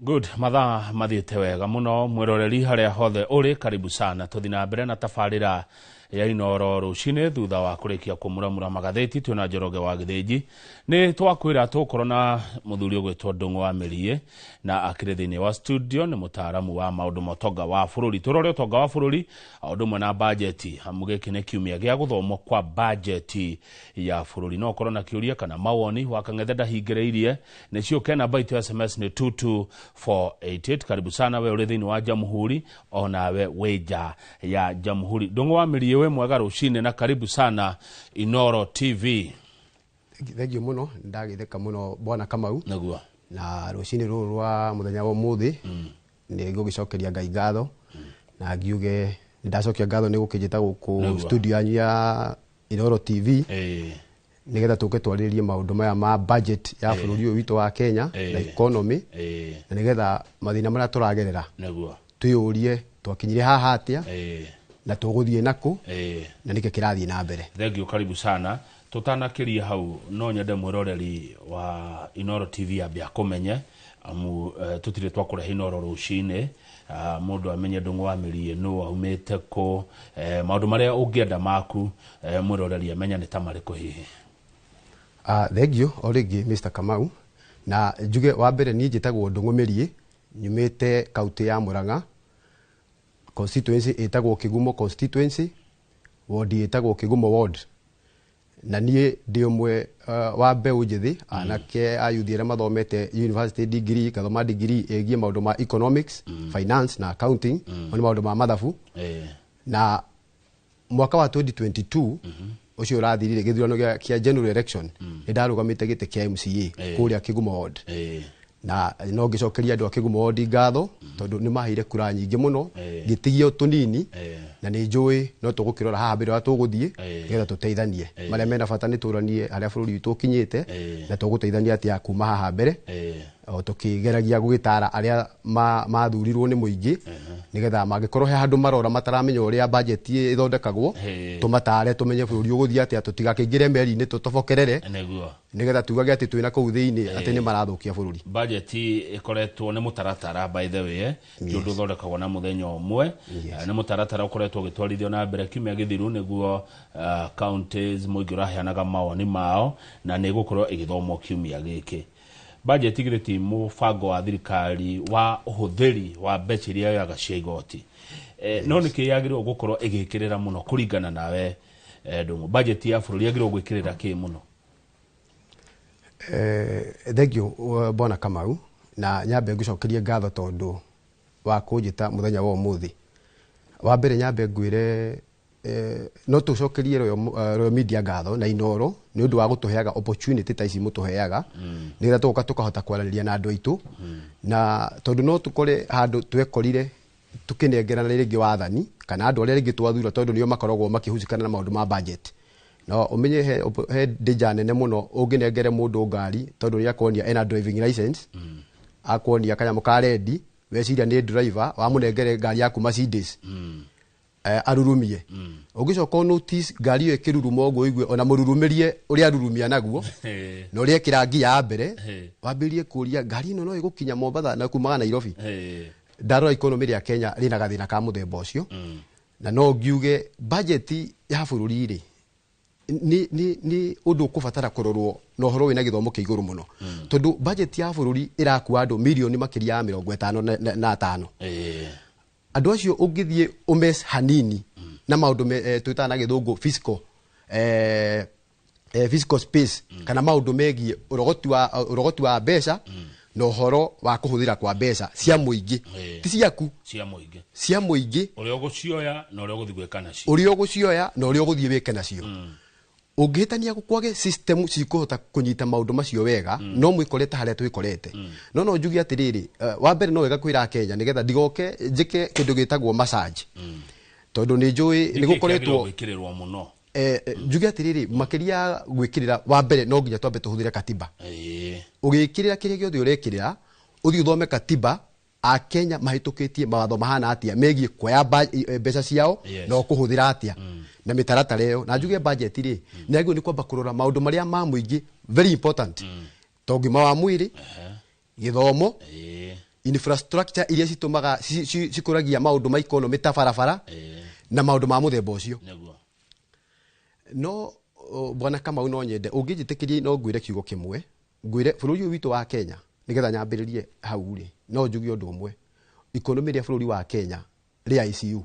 Good, mathaa mathiĩte wega mũno. Mwĩroreri harĩa hothe ũrĩ, karibu sana. Tũthi na mbere na tabarĩra ya Inoro rũcinĩ. Thutha wa kũrĩkia kũmuramura magathĩti, twĩna Njoroge wa Gĩthĩnji. Nĩ twakwĩra tũgũkorwo na mũthuri ũgwĩtwo Ndũng'ũ wa Mĩriĩ, na akĩrĩ thĩinĩ wa studio. Nĩ mũtaaramu wa maũndũ ma ũtonga wa bũrũri. Tũrore ũtonga wa bũrũri o ũndũ ũmwe na bajeti, amu gĩkĩ nĩ kiumia gĩa gũthomwo kwa bajeti ya bũrũri. No ũkorwo na kĩũria kana mawoni wa kang'ethe ndahingĩrĩirie nĩ ciũke. Namba itũ ya SMS nĩ 22488. Karibu sana we ũrĩ thĩinĩ wa Jamhuri, onawe wĩ nja ya Jamhuri. Ndũng'ũ wa Mĩriĩ, wĩ mwega rũcinĩ na karibu sana Inoro TV. Thengiũ mũno, ndagĩtheka mũno, bwana Kamau. Nĩguo. Na rũcinĩ rũrũ rwa mũthenya wa ũmũthĩ nĩ ngũgĩcokeria Ngai ngatho na ngiuge nĩ ndacokia ngatho nĩ gũkĩnjĩta gũkũ studio yanyu ya Inoro TV nĩgetha tũke twarĩrĩrie maũndũ maya ma budget ya bũrũri ũyũ witũ wa Kenya na economy, na nĩgetha mathĩna marĩa tũragerera twĩyũrie twakinyire haha atĩa na tũgũthiĩ nakũ na nĩkĩ kĩrathiĩ na mbere. Thengiũ, karibu sana. Tũtanakĩria hau, no nyende mwĩroreri wa Inoro TV ambe akũmenye, amu tũtirĩ twakũrehe Inoro rũcinĩ mũndũ amenye Ndũng'ũ wa Mĩriĩ nũ, aumĩte kũ, maũndũ marĩa ũngĩenda maku mwĩroreri amenya nĩ ta marĩkũ hihi? Thengiũ o rĩngĩ, Mr. Kamau, na njuge wa mbere niĩ njĩtagwo Ndũng'ũ Mĩriĩ, nyumĩte kaunti ya Murang'a, constituency ĩtagwo Kĩgumo constituency, ward ĩtagwo Kĩgumo ward, na niĩ ndĩ ũmwe wa mbeũ njĩthĩ, anake a yuthi arĩa mathomete university degree, ngathoma degree ĩgiĩ maũndũ ma economics, finance na accounting. Mau nĩ maũndũ ma mathabu. Na mwaka wa 2022 ũcio ũrathirire, gĩthurano kĩa general election, nĩ ndarũgamĩte gĩtĩ kĩa MCA kũrĩa Kĩgumo ward. Na no ngĩcokeria andũ a Kĩgumo ward ngatho tondũ nĩ maheire kura nyingĩ mũno, ngĩtigio tũnini, na nĩ njũĩ no tũgũkĩrora haha mbere ũrĩa tũgũthiĩ nĩgetha tũteithanie marĩa mena bata, nĩ tũranie harĩa bũrũri witũ ũkinyĩte na tũgũteithania atĩa kuma haha mbere, o tũkĩgeragia gũgĩtara arĩa mathurirwo nĩ mũingĩ, nĩgetha mangĩkorwo he handũ marora mataramenya ũrĩa budget ĩthondekagwo, tũmatare tũmenye bũrũri ũgũthiĩ atĩa, tũtigakĩingĩre meri-inĩ tũtobokerere, nĩgetha tugage atĩ twĩna kũu thĩinĩ atĩ nĩ marathũkia bũrũri. Budget ĩkoretwo nĩ mũtaratara, by the way, ti ũndũ ũthondekagwo na mũthenya ũmwe. Nĩ mũtaratara ũkoretwo ũgĩtwarithio na mbere. Kiumia gĩthiru nĩguo counties mũingĩ ũraheanaga mawoni mao, na nĩ ĩgũkorwo ĩgĩthomwo kiumia gĩkĩ. Budget githĩ ti mũbango wa thirikari wa ũhũthĩri wa mbeca iria yoyaga cia igoti? No nĩkĩ yagĩrĩirwo gũkorwo ĩgĩkĩrĩra mũno kũringana nawe, Ndũng'ũ? Budget ya bũrũri yagĩrĩirwo gwĩkĩrĩra kĩ mũno? Thengiũ, bwana Kamau, na nyambe ngũcokerie ngatho tondũ wa kũnjĩta mũthenya wa ũmũthĩ. Wa mbere nyambe ngwĩre no tũcokerie Royal Media ngatho na Inoro nĩ ũndũ wa gũtũheaga opportunity ta ici mũtũheaga, nĩgetha tũgoka tũkahota kwaranĩria na andũ aitũ, na tondũ no tũkore handũ twekorire tũkĩnengerana rĩngĩ wathani kana andũ arĩa rĩngĩ twathura, tondũ nĩo makoragwo makĩhucikana na maũndũ ma budget. No ũmenye he danger nene mũno ũngĩnengere mũndũ ngari, tondũ nĩ akuonia ena driving license, akuonia kanyamũ ka rendi, weciria nĩ driver, wamũnengere ngari yaku Mercedes, arurumie. Ũngĩcoka ũ notice ngari ĩyo ĩkĩruruma ũguo, ũigue ona mũrurumĩrie ũrĩa arurumia naguo na ũrĩa ĩkĩra ngia ya mbere, wambĩrĩrie kũria ngari ĩno no ĩgũkinya Mombatha na kumaga Nairobi. Ndarora economy rĩa Kenya rĩna gathĩna ka mũthemba ũcio, na no ngiuge budget ya bũrũri rĩ nĩ ũndũ ũkũbatara kũrorwo na ũhoro wĩna gĩthomo kĩa igũrũ mũno, tondũ budget ya bũrũri ĩrakua andũ mirioni makĩria ya 50 na 5. Andũ acio ũngĩthiĩ ũmes hanini na maũndũ twĩtaga na gĩthũngũ fiscal space, kana maũndũ megiĩ ũrogoti wa mbeca na ũhoro wa kũhũthĩra kwa mbeca cia mũingĩ, ti ciaku, cia mũingĩ, cia mũingĩ, ũrĩa ũgũcioya na ũrĩa ũgũthiĩ gwĩka nacio. Ũrĩa ũgũcioya na ũrĩa ũgũthiĩ wĩke nacio. Ũngĩhĩtania kwage system cikũhota kũnyita maũndũ macio wega, no mwĩkore ta harĩa twĩkorete. No njuge atĩrĩrĩ, wa mbere no wega kwĩra Kenya nĩgetha ndigoke njĩke kĩndũ gĩtagwo massage, tondũ nĩ njũĩ nĩ gũkoretwo gwĩkĩrĩrwo mũno. Njuge atĩrĩrĩ, makĩria ya gwĩkĩrĩra, wa mbere no nginya twambe tũhũthĩre katiba. Ũgĩkĩrĩra kĩrĩa gĩothe ũrekĩrĩra, ũthiĩ ũthome katiba Akenya mahĩtũkĩtie mawatho mahana atĩa megiĩ kuoya mbeca ciao na ũkũhũthĩra atĩa na mĩtaratara ĩyo. Na njuge budget rĩ, nĩ yagĩrĩirwo nĩ kwamba kũrora maũndũ marĩa ma mũingĩ very important, ta ũgima wa mwĩrĩ, gĩthomo. Infrastructure iria citũmaga cikũragia maũndũ ma economy ta barabara na maũndũ ma mũthemba ũcio. Nĩguo. No bwana Kamau, no nyende ũngĩnjĩtĩkĩria no ngwĩre kiugo kĩmwe, ngwĩre bũrũri ũyũ witũ wa Kenya, nĩgetha nyambĩrĩrie hau rĩ, no njuge ũndũ ũmwe: economy rĩa bũrũri wa Kenya rĩ ICU.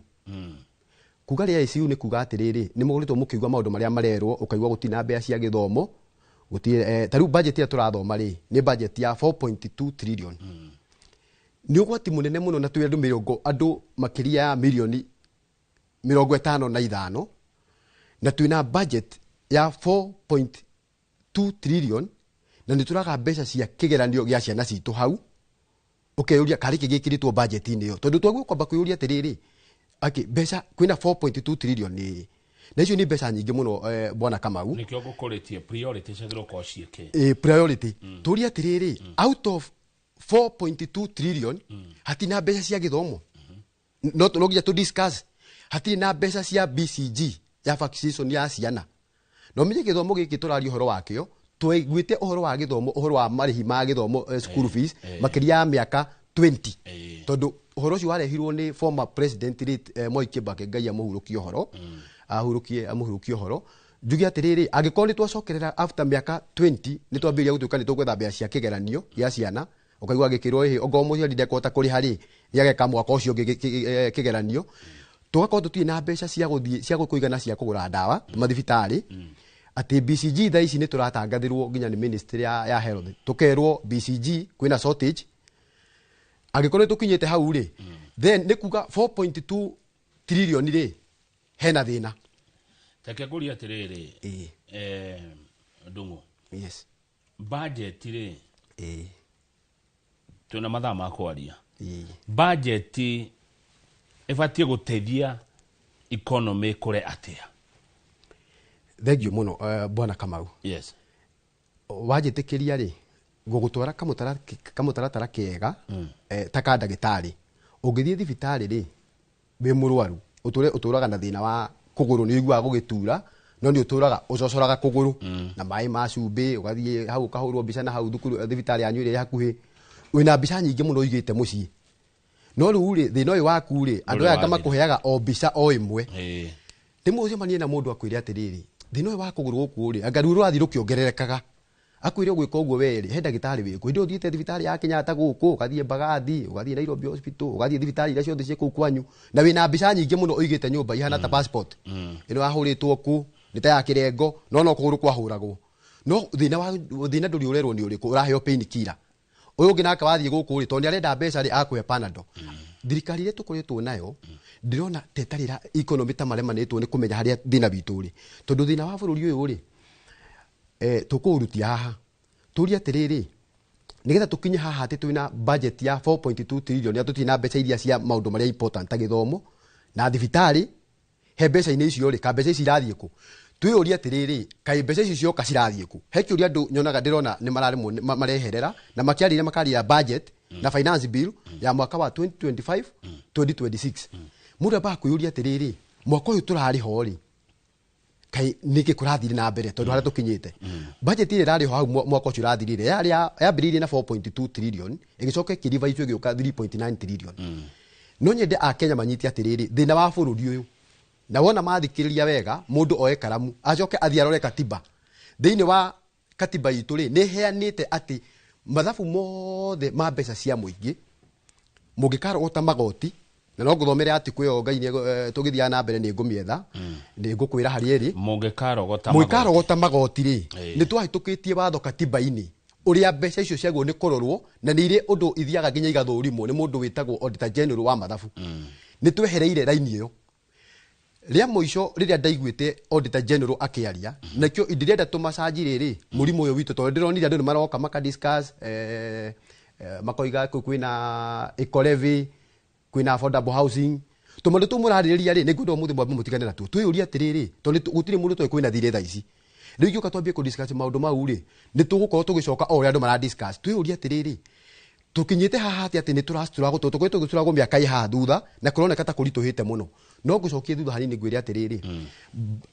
Kuga rĩ ICU nĩ kuga atĩrĩrĩ, nĩ mũkoretwo mũkĩigua maũndũ marĩa marerwo, ũkaigua gũtirĩ na mbeca cia gĩthomo, gũtirĩ ta rĩu budget ĩrĩa tũrathoma rĩ, nĩ budget ya 4.2 trillion. Nĩ ũgwati mũnene mũno, na twĩ andũ mĩrongo, andũ makĩria ya mirioni 55, na twĩna budget ya 4.2 trillion, na nĩ tũraga mbeca cia kĩgeranio gĩa ciana citũ hau. Ũkeyũria karĩ kĩ gĩkĩrĩtwo budget-inĩ ĩyo, tondũ twagĩrĩirwo kwamba kwĩyũria atĩrĩrĩ, akĩ mbeca kwĩna 4.2 trillion nĩ, na icio nĩ mbeca nyingĩ mũno, bwana Kamau. Nĩkĩo ngũkũrĩtie, priority ciagĩrĩirwo gũkorwo ciĩkĩ? Priority, tũrie atĩrĩrĩ, out of 4.2 trillion hatirĩ na mbeca cia gĩthomo. No nginya tũ discuss, hatirĩ na mbeca cia BCG ya vaccination ya ciana. No menye gĩthomo gĩkĩ tũraria ũhoro wakĩo, twaiguĩte ũhoro wa gĩthomo, ũhoro wa marĩhi ma gĩthomo, school fees, makĩria ya mĩaka 20, tondũ ũhoro ũcio warehirwo nĩ former president late Mwai Kibaki. Ngai amũhurũkie ũhoro, ahurũkie, amũhurũkie ũhoro. Njuge atĩrĩrĩ, angĩkorwo nĩ twacokerera after mĩaka 20, nĩ twambĩrĩria gũtuĩka nĩ tũgwetha mbeca cia kĩgeranio gĩa ciana, ũkaigua gĩkĩrwo ĩhĩ, ongorwo mũciari ndekũhota kũrĩha rĩ, nĩ ageka mwaka ũcio ũngĩ kĩgeranio. Tũgakorwo tũtirĩ na mbeca cia gũthiĩ cia kũigana cia kũgũra ndawa mathibitarĩ, atĩ BCG thaa ici nĩ tũratangathĩrwo nginya nĩ ministry ya health, tũkerwo BCG kwĩna shortage. Angĩkorwo nĩ tũkinyĩte hau rĩ, then nĩ kuga 4.2 trillion rĩ, hena thĩna. Reke ngũrie atĩrĩrĩ, Ndung'u, Yes. Budget rĩ, Ĩĩ. Twĩna mathaa ma kwaria. Ĩĩ. Budget ĩbatiĩ gũteithia economy kũre atĩa? Thengiũ mũno, bwana Kamau. Yes. Wanjĩtĩkĩria rĩ, ngũgũtwara kamũtaratara kega, ta ka ndagĩtarĩ. Ũngĩthiĩ thibitarĩ rĩ, wĩ mũrwaru, ũtũre ũtũraga na thĩna wa kũgũrũ, nĩ ũiguaga gũgĩtura, no nĩ ũtũraga ũcocoraga kũgũrũ na maĩ ma cumbĩ, ũgathiĩ hau ũkahũrwo mbica na hau thukuru, thibitarĩ yanyu ĩrĩa ĩ hakuhĩ, wĩna mbica nyingĩ mũno ũigĩte mũciĩ, no rĩu rĩ, thĩna ũyũ waku rĩ, andũ aya anga wathira. Makũheaga o mbica o ĩmwe. Rĩmwe ũcemanie na mũndũ akwĩre atĩrĩrĩ, thĩna ũyũ wa kũgũrũ gũkũ rĩ, anga rĩu rũrathiĩ rũkĩongererekaga, akwĩre ũgwĩka ũguo we rĩ, he ndagĩtarĩ wĩkũ. Hĩndĩ ĩyo ũthiĩte thibitarĩ ya Kenyatta gũkũ, ũgathiĩ Mbagathi, ũgathiĩ Nairobi Hospital, ũgathiĩ thibitarĩ iria ciothe ciĩ kũu kwanyu, na wĩna mbica nyingĩ mũno ũigĩte nyũmba ihana ta passport, ĩno yahũrĩtwo kũ, nĩ ta ya kĩrengo, no kũgũrũ kwahũragwo, no thĩna wa thĩna ndũrĩ ũrerwo nĩ ũrĩkũ, ũraheo pain killer. Ũyũ ũngĩ nake wathiĩ gũkũ rĩ, tondũ nĩ arenda mbeca rĩ, akũhe Panadol. Thirikari ĩrĩa tũkoretwo nayo, ndĩrona ta ĩtarĩ economy, ta maremanĩtwo nĩ kũmenya harĩa thĩna witũ ũrĩ, tondũ thĩna wa bũrũri ũyũ rĩ, tũkũũrutia haha, tũrie atĩrĩrĩ, nĩgetha tũkinye haha atĩ twĩna budget ya 4.2 trillion na tũtirĩ na mbeca iria cia maũndũ marĩa important ta gĩthomo na thibitarĩ, he mbeca-inĩ icio rĩ, ka mbeca ici irathiĩ kũ? Twĩyũrie atĩrĩrĩ, kaĩ mbeca icio cioka cirathiĩ kũ? He kĩũria andũ nyonaga, ndĩrona nĩ mararemwo mareherera na makĩarĩria, makaria budget na finance bill ya mwaka wa 2025 2026. Mũndũ ambaga kwĩyũria atĩrĩrĩ, mwaka ũyũ tũrarĩ ho rĩ, kaĩ nĩkĩ kũrathire na mbere? Tondũ harĩa tũkinyĩte, budget ĩrĩa ĩrarĩ ho hau mwaka ũcio ũrathirire yarĩ yambĩrĩirie na 4.2 trillion, ĩgĩcoka ĩkĩrevise ĩgĩũka 3.9 trillion. No nyende akenya manyite atĩrĩrĩ, thĩna wa bũrũri ũyũ, na wona mathikĩrĩria wega, mũndũ oe karamu acoke athiĩ arore katiba. Thĩinĩ wa katiba itũ rĩ, nĩ ĩheanĩte atĩ mathabu mothe ma mbeca cia mũingĩ mũngĩkarogota magoti, na no ngũthomere article ĩyo, Ngai tũgĩthiaga na mbere nĩ ngũmĩetha, nĩ ngũkwĩra harĩa ĩrĩ. Mũngĩkarogota magoti. Mũngĩkarogota magoti rĩ, nĩ twahĩtũkĩtie watho katiba-inĩ ũrĩa mbeca icio ciagwo nĩ kũrorwo, na nĩ irĩ ũndũ ithiaga nginya igathũrimwo nĩ mũndũ wĩtagwo auditor general wa mathabu. Nĩ twehereire raini ĩyo. Rĩa mũico rĩrĩa ndaiguĩte auditor general akĩaria, nakĩo ndĩrenda tũmacanji rĩrĩ mũrimũ ũyũ witũ, tondũ ndĩronire andũ nĩ maroka makadiscuss, makoiga kwĩna eco levy, kwĩna affordable housing. Tũmaũndũ tũu mũrarĩrĩria rĩ, nĩ ngwenda ũmũthĩ mwambe mũtigane natuo. Twĩyũrie atĩrĩrĩ, tondũ gũtirĩ mũndũ tũĩ kwĩna thirĩ thaa ici. Rĩu ingĩũka twambie kũdiscuss maũndũ mau rĩ, nĩ tũgũkorwo tũgĩcoka o ũrĩa andũ maradiscuss. Twĩyũrie atĩrĩrĩ, tũkinyĩte haha atĩa atĩ nĩ tũracuragwo, tondũ tũkoretwo tũgĩcuragwo mĩaka ĩ haha thutha, na kũroneka ta kũritũhĩte mũno. No ngũcokie thutha hanini ngwĩre atĩrĩrĩ,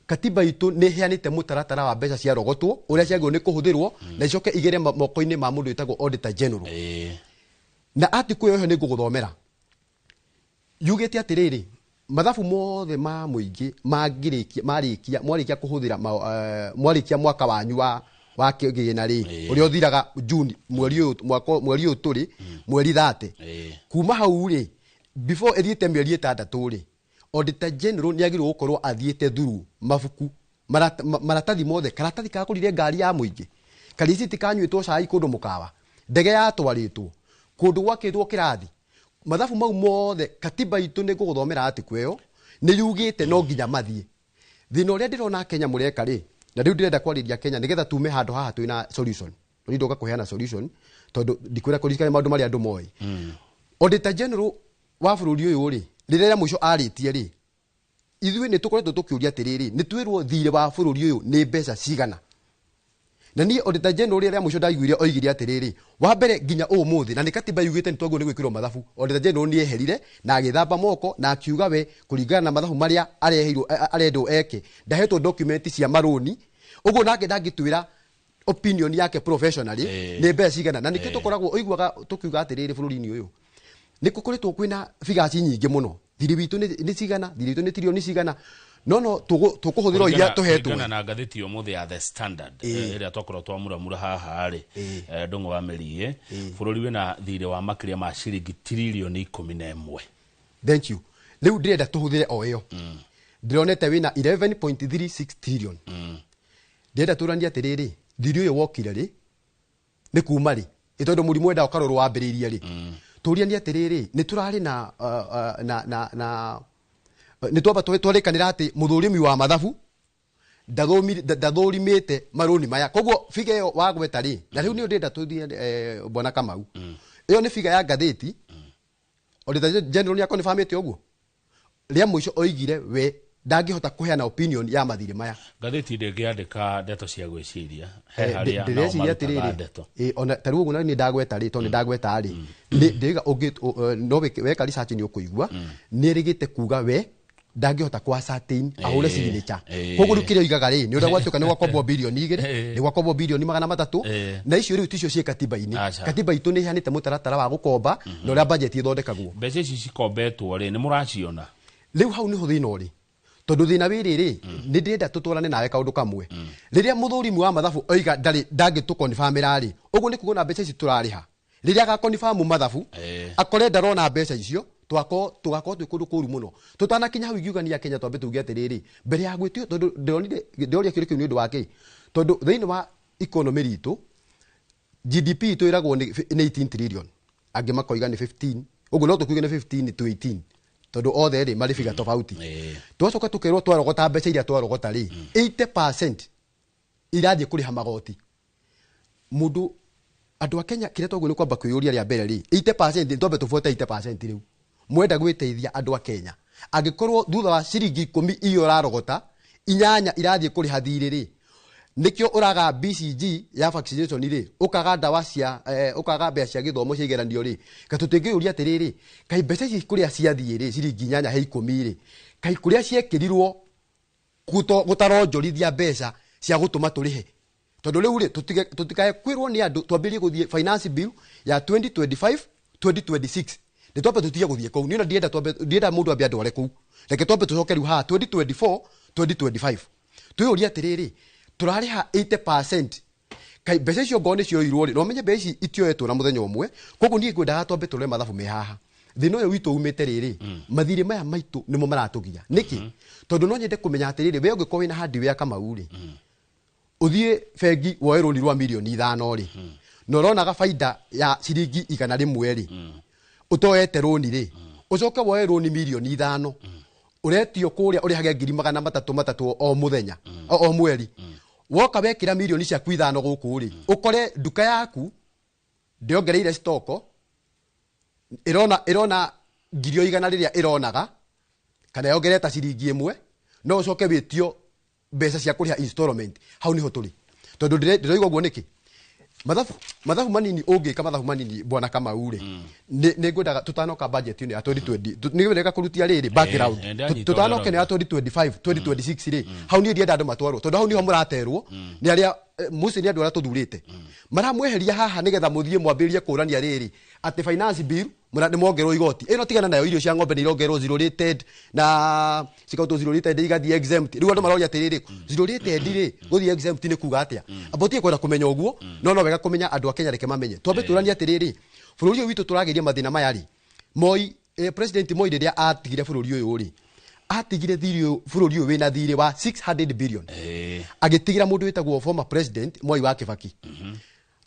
katiba itũ nĩ ĩheanĩte mũtaratara wa mbeca ciarogotwo ũrĩa ciagĩrĩirwo nĩ kũhũthĩrwo, na icoke igere moko-inĩ ma mũndũ wĩtagwo auditor general. Na article ĩyo nĩ ngũgũthomera yugĩte atĩrĩrĩ, mathabu mothe ma mũingĩ mangĩrĩkia marĩkia mwarĩkia kũhũthĩra mwarĩkia mwaka wanyu wa kĩgĩna rĩ, ũrĩa ũthiraga June mweri ũyũ, mwaka mweri ũyũ tũrĩ mweri 30, kuma hau rĩ, before ĩthiĩte mĩeri 6 rĩ, Auditor General nĩ agĩrĩirwo gũkorwo athiĩte through mabuku maratathi mothe, karatathi kagũrire ngari ya mũingĩ, kariciti kanyuĩtwo cai kũndũ mũkawa, ndege yatwarĩtwo kũndũ gwakĩtwo kĩrathi, mathabu mau mothe. Katiba itũ, nĩ ngũgũthomera article ĩyo, nĩ yugĩte no nginya mathiĩ. Thĩna ũrĩa ndĩrona Kenya mũreka rĩ, na rĩu ndĩrenda kwarĩria Kenya nĩgetha tume handũ haha twĩna solution. Rĩu ndoka kũheana solution tondũ ndikwĩra kũririkana maũndũ marĩa andũ moĩ. Auditor General wa bũrũri ũyũ rĩ, rĩrĩa rĩa mũico arĩtie rĩ, ithuĩ nĩ tũkoretwo tũkĩũria atĩrĩrĩ, nĩ twĩrwo thirĩ wa bũrũri ũyũ nĩ mbeca cigana. Na niĩ Auditor General rĩrĩa mũico ndaiguire oigire atĩrĩrĩ, wa mbere nginya ũmũthĩ, na nĩ katiba yugĩte nĩ twagĩrĩirwo nĩ gwĩkĩrwo mathabu, Auditor General nĩ eherire na agĩthamba moko na akiuga we kũringana na mathabu marĩa areheirwo, arendwo eke, ndahetwo document cia marũni, ũguo nake ndangĩtwĩra opinion yake professionally nĩ mbeca cigana. Na nĩkĩo tũkoragwo ũiguaga tũkiuga atĩrĩrĩ, bũrũri-inĩ ũyũ nĩ gũkoretwo kwĩna figures nyingĩ mũno, thiri witũ nĩ cigana, thiri witũ nĩ tirioni cigana, no tũkũhũthĩra o iria tũhetwo. Kũringana na ngathĩti ũmũthĩ ya The Standard, ĩrĩa twakorwo twamuramura haha rĩ, Ndung'u wa Mĩriĩ, bũrũri wĩna thirĩ wa makĩria ma ciringi tiririoni 11. Thank you. Rĩu ndĩrenda tũhũthĩre o ĩyo ndĩronete wĩna 11.36 trillion. Ndĩrenda tũranie atĩrĩrĩ, thiri ũyũ wokire rĩ, nĩ kuma rĩ, ĩ tondũ mũrimũ wenda ũkarorwo wambĩrĩirie rĩ, tũrianie atĩrĩrĩ, nĩ tũrarĩ na uh, uh, na na na nĩ twamba twarĩkanĩra atĩ mũthũrimi wa mathabu ndathũrimĩte marũni maya. Koguo figa ĩyo wagweta rĩ, na rĩu nĩ ndĩrenda tũthiĩ, bwana Kamau, ĩyo nĩ figa ya ngathĩti. Auditor General nĩ akonfirmĩte ũguo rĩa mũico oigire we ndangĩhota kũheana opinion ya mathirĩ maya. Ngathĩti ndĩngĩandĩka ndeto cia gwĩciria he harĩa nao Ndĩreciria marutaga atĩrĩrĩ, ndeto. Ona ta rĩu ũguo na niĩ ndagweta rĩ, tondũ nĩ ndagweta rĩ, ndĩiga ũngĩ no weka research nĩ ũkũigua nĩ ĩrĩgĩte kuga we ndangĩhota kwa ascertain ahũre signature. Koguo rĩu kĩrĩa oigaga rĩ, nĩ ũrĩa gwatuĩka nĩ gwakombwo 2 birioni, nĩ gwakombwo 300 birioni, na icio rĩu ticio ciĩ katiba-inĩ. Aca. Katiba itũ nĩ ĩheanĩte mũtaratara wa gũkomba na ũrĩa budget ĩthondekagwo. Mbeca ici cikombetwo rĩ, nĩ mũraciona? Rĩu hau nĩho thĩna ũrĩ, tondũ thĩna wĩ rĩrĩ, nĩ ndĩrenda tũtwarane nawe kaũndũ kamwe. Rĩrĩa mũthũrimi wa mathabu oiga ndarĩ ndangĩtũkonfamĩra rĩ, ũguo nĩ kuga ona mbeca ici tũrarĩha, rĩrĩa agakonfamu mathabu akore ndarona mbeca icio, tũgakorwo twĩ kũndũ kũru mũno. Tũtanakinya hau, ingiuga ni Akenya twambe tuge atĩrĩrĩ, mbere ya gwĩtio, tondũ ndĩronire ndĩroria kĩũria kĩu nĩ ũndũ wa kĩ, tondũ thĩinĩ wa economy ritũ GDP itũ ĩragwo nĩ 18 trillion, angĩ makoiga nĩ 15, ũguo no tũkiuge nĩ 15 to 18 tondũ othe rĩ marĩ figa tofauti. Twacoka tũkerwo twarogota mbeca iria twarogota rĩ, 80% irathiĩ kũrĩha magoti. Mũndũ, andũ a Kenya, kĩrĩa twagwo nĩ kwamba kwĩyũria rĩa mbere rĩ, 80% nĩ twambe tũbuate 80% rĩu mwenda gwĩteithia andũ a Kenya. Angĩkorwo thutha wa ciringi 10 iria ũrarogota, 8 irathiĩ kũrĩha thirĩ rĩ, nĩkĩo ũraga BCG ya vaccination rĩ, ũkaga ndawa cia ũkaga mbeca cia gĩthomo cia igeranio rĩ, ka tũtingĩyũria atĩrĩrĩ, kaĩ mbeca ici kũrĩa ciathiĩ rĩ, ciringi 8 he 10 rĩ, kaĩ kũrĩa ciekĩrirwo gũtaronjorithia mbeca cia gũtũma tũrĩhe? Tondũ rĩu rĩ, tũtikae kwĩrwo nĩ andũ twambĩrĩrie gũthiĩ finance bill ya 2025 2026, nĩ twambe tũtige gũthiĩ kũu. Niĩ ona ndienda twambe, ndienda mũndũ ambe andware kũu. Reke twambe tũcoke rĩu haha 2024 2025, twĩyũrie atĩrĩrĩ, tũrarĩha 80%, kai mbeca icio ngorwo nĩ cioirwo rĩ, na ũmenye mbeca ici itioetwo na mũthenya ũmwe. Koguo niĩ ngwendaga twambe tũrore mathabu me haha. Thĩna ũyũ witũ umĩte rĩrĩ, mathirĩ maya maitũ nĩmo maratũgia nĩkĩ? Tondũ no nyende kũmenya atĩrĩrĩ, we ũngĩkorwo wĩna hardware Kamau rĩ, ũthiĩ bengi woe rũni rwa 5 mirioni rĩ, na ũronaga baida ya ciringi 100 rĩ, ũtoete rũni rĩ, ũcoke woe rũni 5 mirioni, ũretio kũrĩa ũrĩhage ngiri magana matatũ matatũ o mũthenya, o mweri. Woka wekĩra 5 mirioni ciaku gũkũ rĩ, ũkore nduka yaku ndĩongereire stoko, ĩrona ngiri o 100 rĩrĩa ĩronaga, kana yongereta ciringi 1, no ũcoke wĩtio mbeca cia kũrĩha installment. Hau niho tũrĩ, tondũ ndĩroiga ũguo nĩkĩ? Mathabu manini, ũngĩka mathabu manini, bwana Kamau rĩ, nĩ ngwendaga tũtanoka budget ĩno ya 2020, nĩ wega kũrutia rĩrĩ background. Ndanyita. Tũtanoka ĩno ya ũrĩa 2025 2026 rĩ, hau niĩ ndienda andũ matwarwo, tondũ hau niho mũraterwo nĩ arĩa mũci, nĩ andũ arĩa tũthurĩte maramweheria haha nĩgetha mũthiĩ mwambĩrĩrie kũrania rĩrĩ. Atĩ finance bill nĩ mongerwo igoti. Ĩno tigana nayo, irio cia ng'ombe nĩ irongerwo zero rated na cikarutwo zero rated igathiĩ exempt. Rĩu andũ maroria atĩrĩrĩ, zero rated rĩ, gũthiĩ exempt nĩ kuga atĩa? Amba ũtige kwenda kũmenya ũguo, no wega kũmenya andũ a Kenya, reke mamenye. Twambe tũranie atĩrĩrĩ, bũrũri ũyũ witũ tũrageria mathĩna maya rĩ, Moi, President Moi rĩrĩa atigire bũrũri ũyũ rĩ, atigire thirĩ ũyũ, bũrũri ũyũ wĩna thirĩ wa 600 billion. Agĩtigĩra mũndũ wĩtagwo former president Mwai wa Kibaki.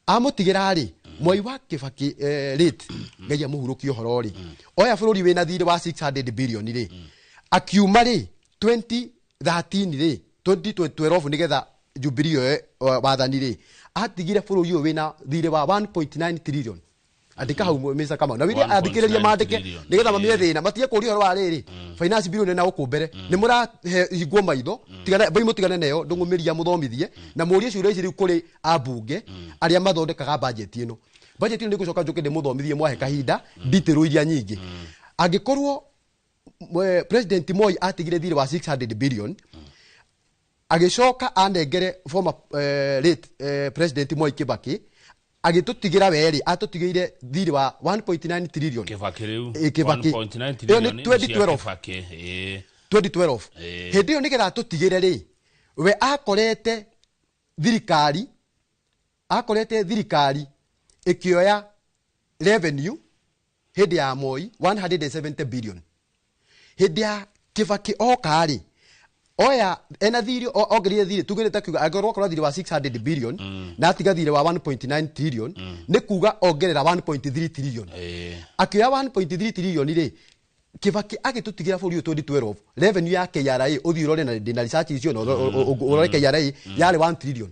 Amũtigĩra rĩ, Mwai wa Kibaki, late, Ngai amũhurũkie ũhoro rĩ, oya bũrũri wĩna thirĩ wa 600 billion rĩ, akiuma rĩ 2013 rĩ, 2012, nĩgetha Jubilee yoe wathani rĩ, atigire bũrũri ũyũ wĩna thirĩ wa 1.9 trillion. Andĩka hau, Mr. Kamau, na wĩre 1.9 athikĩrĩria mandĩke trillion. nĩgetha mamie thĩna, matige kũria ũhoro wa rĩrĩ finance bill nĩ na gũkũ mbere nĩ mũrahingwo maitho. Tigana bai, mũtigane nayo ndũng'ũmĩria, mũthomithie na mũrie ciũria ici rĩu kũrĩ ambunge arĩa mathondekaga budget ĩno. Budget ĩno nĩ ngũcoka njũke ndĩmũthomithie mwahe kahinda detail iria nyingĩ. Angĩkorwo President Moi atigire thirĩ wa 600 billion, agĩcoka anengere former, late, President Moi Kibaki, agĩtũtigĩra werĩ, atũtigĩire thirĩ wa 1.9 trillion. Kibaki rĩu. Kibaki. 1.9 Ĩyo nĩ trillion nĩ cia 2012. Kibaki. 2012. Hĩndĩ ĩyo nĩgetha atũtigĩre rĩ, we akorete thirikari ĩkĩoya revenue hĩndĩ ya Moi 170 billion. Hĩndĩ ya Kibaki oka rĩ, oya ena thirĩ, ongerire thirĩ, tuge ta kiuga angĩkorwo akorwo thirĩ wa 600 billion na atiga thirĩ wa 1.9 trillion, nĩ kuga ongerera 1.3 trillion. Akĩoya 1.3 trillion rĩ, Kibaki agĩtũtigĩra bũrũri ũyũ 2012, revenue ya KRA, ũthiĩ ũrore na ndĩna research icio na ũrore KRA yarĩ 1 trillion.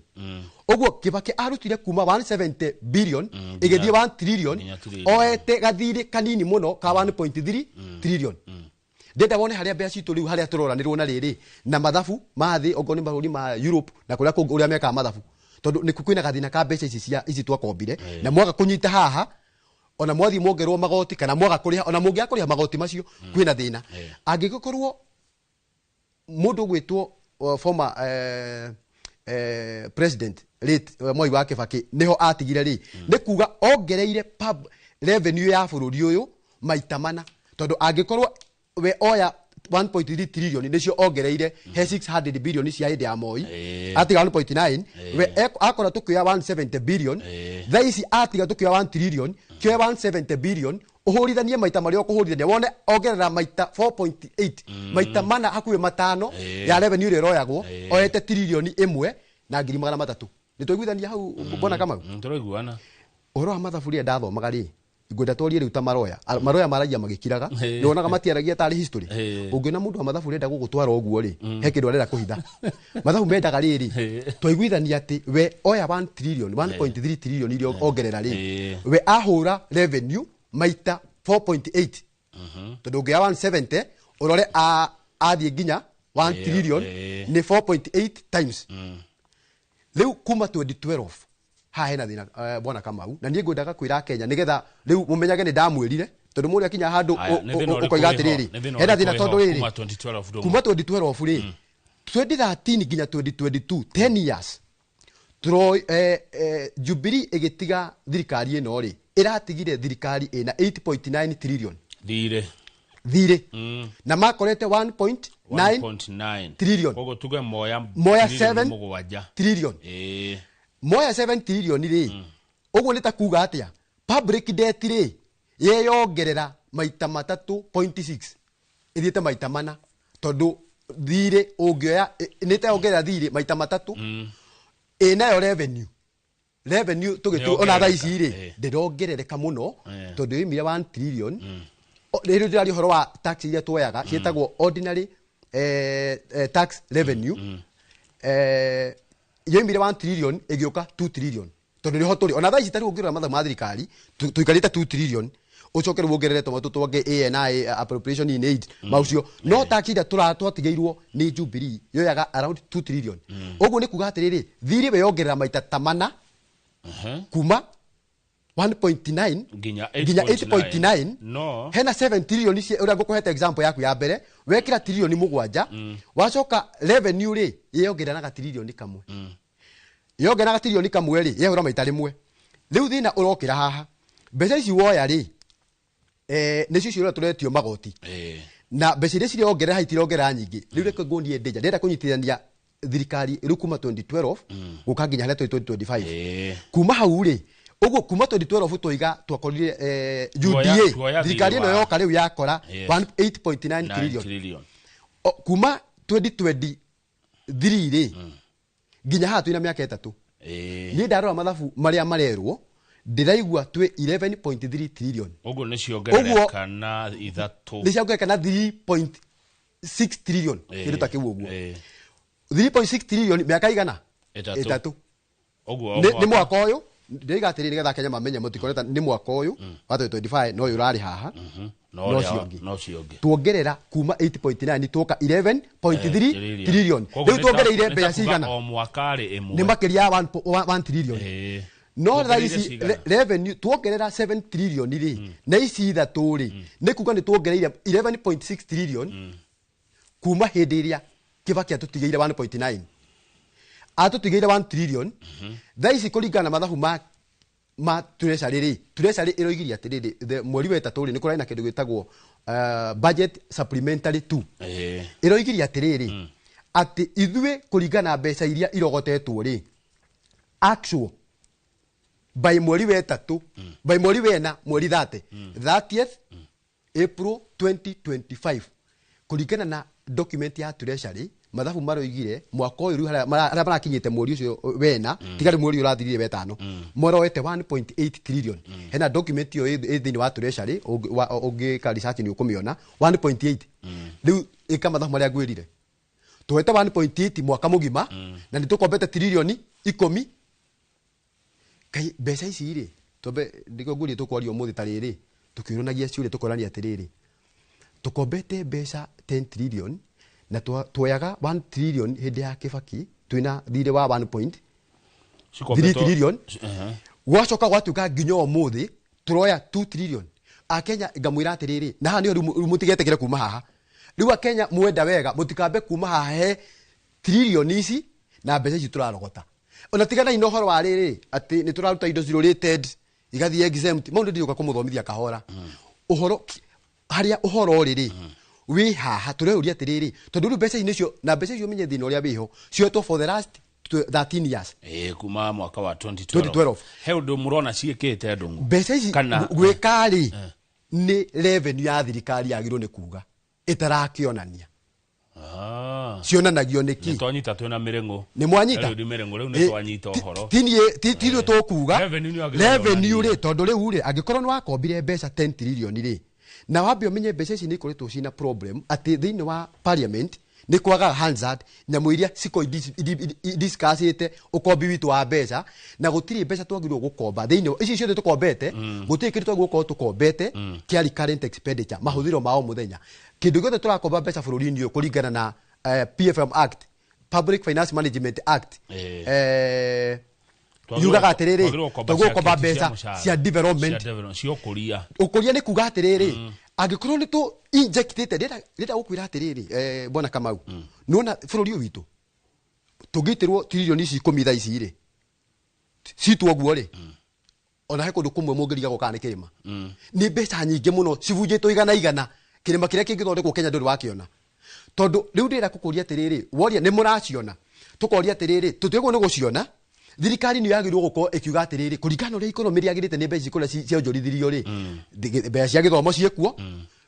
Ũguo Kibaki arutire kuma 170 billion ĩgĩthiĩ 1 trillion, nginya trillion. Oete gathirĩ kanini mũno ka 1.3 trillion. Ndenda wone harĩa mbeca citũ rĩu, harĩa tũroranĩrwo na rĩrĩ na mathabu ma thĩ, okorwo nĩ mabũrũri ma Europe na kũrĩa kũngĩ ũrĩa mekaga mathabu, tondũ nĩ kwĩna gathĩna ka mbeca ici cia ici twakombire na mwaga kũnyita haha, ona mwathiĩ mwongerwo magoti kana mwaga kũrĩha, ona mũngĩaga kũrĩha magoti macio, kwĩna thĩna. Angĩgĩkorwo mũndũ ũgwĩtwo former president late, Mwai wa Kibaki nĩho atigire rĩ, nĩ kuga ongereire revenue ya bũrũri ũyũ maita mana, tondũ angĩkorwo we oya 1.3 trillion nĩcio ongereire he 600 billion cia hĩndĩ ya Moi, atiga 1.9, we akora tũkĩoya 170 billion. Thaa ici atiga tũkĩoya 1 trillion, kĩoya 170 billion ũhũrithanie maita marĩa ũkũhũrithania, wone ongerera maita 4.8, maita mana hakuhĩ matano ya revenue ĩrĩa ĩroyagwo, oete 1.3 trillion. Nĩ twaiguithania hau, mbona Kamau? Tũraiguana. Ũhoro wa mathabu rĩrĩa ndathomaga rĩ, ngwenda twarie rĩu ta maroya. Maroya maragia magĩkiraga. Nĩwonaga matiaragia tarĩ history. Ũngĩona mũndũ wa mathabu ũrenda gũgũtwara ũguo rĩ, he kĩndũ arenda kũhitha. Mathabu mendaga rĩrĩ, twaiguithania atĩ we oya 1 trillion, 1.3 trillion iria ongerera rĩ, we ahũra revenue maita 4.8, tondũ ũngĩoya 170 ũrore athiĩ nginya 1 trillion nĩ 4.8 times. Rĩu kuma 2012 haha hena thĩna, bwana Kamau, na niĩ ngwendaga kwĩra Kenya nĩgetha rĩu mũmenyage nĩ ndamwĩrire, tondũ mũrĩa akinya handũ Aya, nĩ thĩna ũrĩkũ ũkoiga wĩho? atĩrĩrĩ, Nĩ thĩna hena ũrĩkũ thĩna wĩho tondũ rĩrĩ, kuma 2012 ndũng'ũ? Kuma 2012 rĩ, 2013 nginya 2022, 10 years, tũro Jubilee ĩgĩtiga thirikari ĩno rĩ, ĩratigire thirikari ĩna 8.9 trillion thirĩ. Thirĩ, na makorete 1.9 1.9 trillion. Koguo tuge moya Moya trillion 7 mũgwanja. Trillion. Moya 7 trillion rĩ, ũguo nĩ ta kuga atĩa? Public debt rĩ, yeyongerera maita 3.6, ĩthiĩte maita mana, tondũ thirĩ ũngĩoya nĩ ta yongerera thirĩ maita matatũ. Ĩnayo revenue tũgĩtu ona thaa ici rĩ, ndĩrongerereka mũno, tondũ yoimire 1 trillion. Rĩrĩ ndĩraria ũhoro wa tax iria tuoyaga ciĩtagwo ordinary tax revenue. Yoimire 1 trillion ĩgĩũka 2 trillion, tondũ nĩho tũrĩ ona thaa ici. Tarĩu ũngĩrora mathabu ma thirikari, tũikarĩte 2 trillion, ũcoke rĩu wongerere tũmatũ twangĩ ANI, appropriation in aid, maucio, no tax iria twatigĩirwo nĩ Jubilee yoyaga around 2 trillion. Ũguo nĩ kuga atĩrĩrĩ, thirĩ weyongerera maita ta mana kuma 1.9 nginya nginya 8.9. No hena 7 trillion ũrĩa ngũkũhete example yaku ya mbere, wekĩra 7 trillion, wacoka revenue rĩ yeyongerera na gatiririoni kamwe, yongerera gatiririoni kamwe rĩ, yehũra maita rĩmwe. Rĩu thĩna ũrokĩra haha Mbeca ici woya rĩ, nĩcio ciũra tũretio magoti. Na mbeca iria cirongerera itirongerera nyingĩ. Rĩu reke nguonie ndĩnja ndĩrenda kũnyitithania thirikari rĩu kuma 2012 gũka nginya harĩa tũrĩ 2025. Kuma hau rĩ, ũguo kuma 2012 twoiga twakorire UDA thirikari ĩno yoka rĩu yakora 8.9 trillion. Kuma 2023 rĩ nginya haha twĩna mĩaka 3. Niĩ ndarora mathabu marĩa marerwo ndĩraigua twĩ 11.3 trillion. Ũguo nĩ ciongerereka na ithatũ. Nĩ ciongerereka na 3.6 trillion. Kĩndũ ta kĩu ũguo. 3.6 trillion mĩaka igana? 3. Ũguo nĩ mwaka ũyũ ndĩiga atĩrĩrĩ nĩgetha Kenya mamenye mũtikoreta nĩ mwaka ũyũ wa 2025 no ũyũ ũrarĩ haha no ũcio ũngĩ. Tuongerera kuma 8.9 tuoka 11.3 trillion. Rĩu tuongereire mbeca cigana? O mwaka rĩ ĩmwe. Nĩ makĩria ya 1 trillion. No thaa ici revenue tuongerera 7 trillion rĩ na ici ithatũ rĩ nĩ kuga nĩ tuongereire 11.6 trillion kuma hĩndĩ ĩrĩa Kibaki atũtigĩire 1.9. Atũtigĩire 1 trillion. Thaa ici kũringana na mathabu ma treasury rĩ, treasury ĩroigirie atĩrĩrĩ mweri wa 3 rĩ nĩ kũrarĩ na kĩndũ gĩtagwo budget supplementary 2. Ĩroigirie atĩrĩrĩ atĩ ithuĩ kũringana na mbeca iria irogotetwo rĩ actual by mweri wa 3 by mweri wa 4 mweri 30 30th April 2025 kũringana na document ya treasury mathabu maroigire mwaka ũyũ rĩu harĩa marakinyĩte mweri ũcio wena tiga rĩu mweri ũrathirire wetano moroete 1.8 trillion. Hena document ĩyo ĩ thĩinĩ wa treasury ũngĩka research nĩ ũkũmĩona 1.8. Rĩu ĩka mathabu marĩa ngwĩrire tuoete 1.8 mwaka mũgima na nĩ tũkombete trilioni 10. Kai mbeca ici rĩ twambe ndiko ngũrie tũkwaria ũmũthĩ ta rĩrĩ tũkĩũranagia ciũria tũkorania atĩrĩrĩ tũkombete mbeca 10 trillion na tuoyaga 1 trillion hĩndĩ ya Kibaki twĩna thirĩ wa 1.3 trillion. Gwacoka gwatuĩka nginya ũmũthĩ tũroya 2 trillion. Akenya ngamwĩra atĩrĩrĩ na haha nĩho rĩu mũtigetĩkĩre kuma haha. Rĩu Akenya mwenda wega mũtikambe kuma haha he trillion ici na mbeca ici tũrarogota. Ona tiganai na ũhoro wa rĩrĩ atĩ nĩ tũraruta indo zero rated igathiĩ exempt maũndũ ndiũka kũmũthomithia kahora. Ũhoro harĩa ũhoro rĩrĩ wĩ haha tũreuria atĩrĩrĩ tondũ rĩu mbeca ici nĩcio na mbeca icio ũmenye thĩna ũrĩa wĩho cioetwo for the last 13 years. Kuma mwaka wa 2012. He ũndũ mũrona ciĩkĩte ndũng'ũ. Mbeca ici gwĩka rĩ nĩ revenue ya thirikari yagĩrĩirwo nĩ kuga ĩtarakĩonania. Cionanagio nĩ kĩ? Nĩ twanyita twĩna mĩrĩng'ũ. Nĩ mwanyita? Rĩu mĩrĩng'ũ rĩu nĩ twanyita ũhoro. Ti ithuĩ tũkuga. Revenue rĩ tondũ rĩu rĩ angĩkorwo nĩ wakombire mbeca 10 trillion rĩ na wambe ũmenye mbeca ici nĩ ikoretwo ciĩna problem atĩ thĩinĩ wa parliament nĩ kwagaga Hansard nyamũ iria discussĩte ũkombi witũ wa mbeca na gũtirĩ mbeca twagĩrĩirwo gũkomba thĩinĩ ici ciothe tũkombete gũtirĩ kĩndũ twagĩrĩirwo gũkorwo tũkombete kĩa recurrent expenditure mahũthĩro ma o mũthenya. Kĩndũ gĩothe tũrakomba mbeca bũrũri-inĩ ũyũ kũringana na PFM Act, Public Finance Management Act, yugaga atĩrĩrĩ tũgũkomba mbeca cia development cia ũkũria. Ũkũria nĩ kuga atĩrĩrĩ angĩkorwo nĩ tũ injectĩte ndĩrenda gũkwĩra atĩrĩrĩ bwana Kamau nĩwona bũrũri ũyũ witũ tũngĩitĩrwo trilioni ici 10 thaa ici rĩ citwo ũguo rĩ ona he kũndũ kũmwe mũngĩrigagwo kana nĩ kĩrĩma. Nĩ mbeca nyingĩ mũno cibunjĩtwo igana igana kĩrĩma kĩrĩa kĩngĩthondekwo Kenya ndũrĩ wakĩona. Tondũ rĩu ndĩrenda gũkũria atĩrĩrĩ woria nĩ mũraciona tũkoria atĩrĩrĩ tũtiagĩrĩirwo nĩ gũciona. Thirikari nĩ yagĩrĩirwo gũkorwo ĩkiuga atĩrĩrĩ kũringana na ũrĩa economy yagĩrĩte nĩ mbeca kũrĩa cionjorithirio rĩ mbeca cia gĩthomo ciĩkuo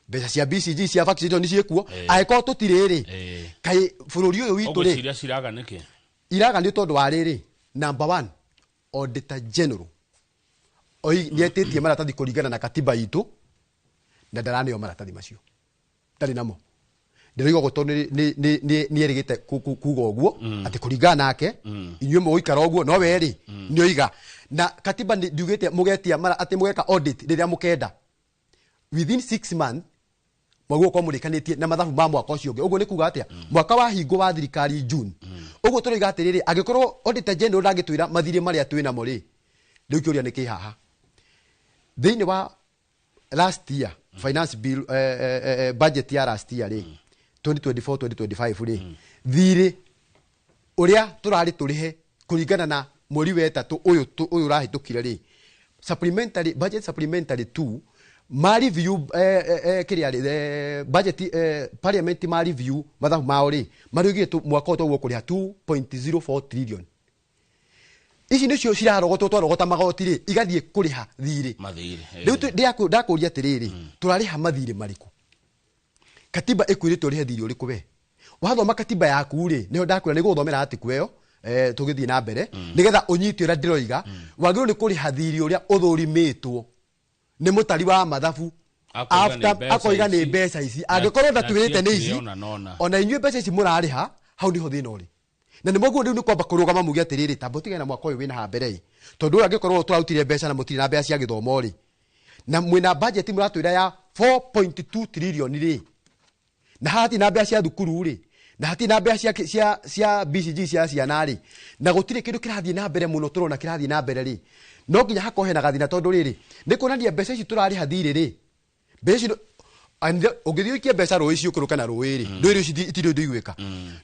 mbeca cia BCG cia vaccination ciĩkuo angĩkorwo tũtirĩ rĩ kaĩ bũrũri ũyũ witũ rĩ ũgwĩciria ciraga nĩkĩ? Iraga nĩ tondũ wa rĩrĩ number 1 Auditor General oi nĩetĩtie maratathi kũringana na katiba itũ na ndaraneo maratathi macio ndarĩ namo. Ndĩroiga ũguo tondũ nĩ erĩgĩte kuga ũguo atĩ kũringana nake inyuĩ mũgũikara ũguo no we rĩ nĩoiga na katiba ndiugĩte mũgetia atĩ mũgeka audit rĩrĩa mũkenda within 6 months mwagĩrĩirwo gũkorwo mũrĩkanĩtie na mathabu ma mwaka ũcio ũngĩ. Ũguo nĩ kuga atĩa? Mwaka wa hingo wa thirikari June. Ũguo tũroiga atĩrĩrĩ angĩkorwo Auditor General ndangĩtwĩra mathirĩ marĩa twĩ namo rĩ rĩu kĩũria nĩ kĩ haha thĩinĩ wa last year finance bill budget ya last year rĩ 2024 2025 rĩ thirĩ ũrĩa tũrarĩ tũrĩhe kũringana na mweri wa 3 ũyũ ũrahĩtũkire rĩ Supplementary budget, supplementary 2 ma review kĩrĩa rĩ, budget, parliament ma review mathabu mao rĩ, marĩugire mwaka ũyũ tũgũkorwo kũrĩha 2.04 trillion. Ici nĩcio cirarogotwo, twarogota magoti rĩ, igathiĩ kũrĩha thirĩ. Mathirĩ. Rĩu ndakũria atĩrĩrĩ, tũrarĩha mathirĩ marĩkũ? Katiba ĩkwĩrĩte ũrĩhe thirĩ ũrĩkũ? We wathoma katiba yaku rĩ, nĩho ndakwĩra nĩ gũthomera article ĩyo, tũgĩthiĩ na mbere nĩgetha ũnyite ũrĩa ndĩroiga. Wagĩrĩirwo nĩ kũrĩha thirĩ ũrĩa ũthũrimĩtwo nĩ mũtari wa mathabu. Akoiga nĩ mbeca Akoiga nĩ ici. mbeca ici. Angĩkorwo ndatwĩrĩte na nĩ ici, cia ona nona. Ona inyuĩ mbeca ici mũrarĩha hau nĩho thĩna ũrĩ, na nĩ mwaguo rĩu nĩ kwamba kũrũgama muge atĩrĩrĩ, tamba ũtigane na mwaka ũyũ wĩna haha mbere ĩ, tondũ ũyũ angĩkorwo tũrarutire mbeca na mũtirĩ na mbeca cia gĩthomo rĩ, na mwĩna budget mũratwĩra ya 4.2 trillion rĩ, na hatirĩ na mbeca cia thukuru rĩ, na hatirĩ na mbeca cia BCG cia ciana rĩ, na gũtirĩ kĩndũ kĩrathiĩ na mbere mũno tũrona kĩrathiĩ na mbere rĩ, no nginya hakorwo hena gathĩna, tondũ rĩrĩ nĩ kuonania mbeca ici tũrarĩha thirĩ rĩ, mbeca ici and ũngĩthiĩ ũikie mbeca rũĩ ciũkũrũke na rũĩ rĩ, rũĩ rĩu itirĩ ũndũ igwĩka.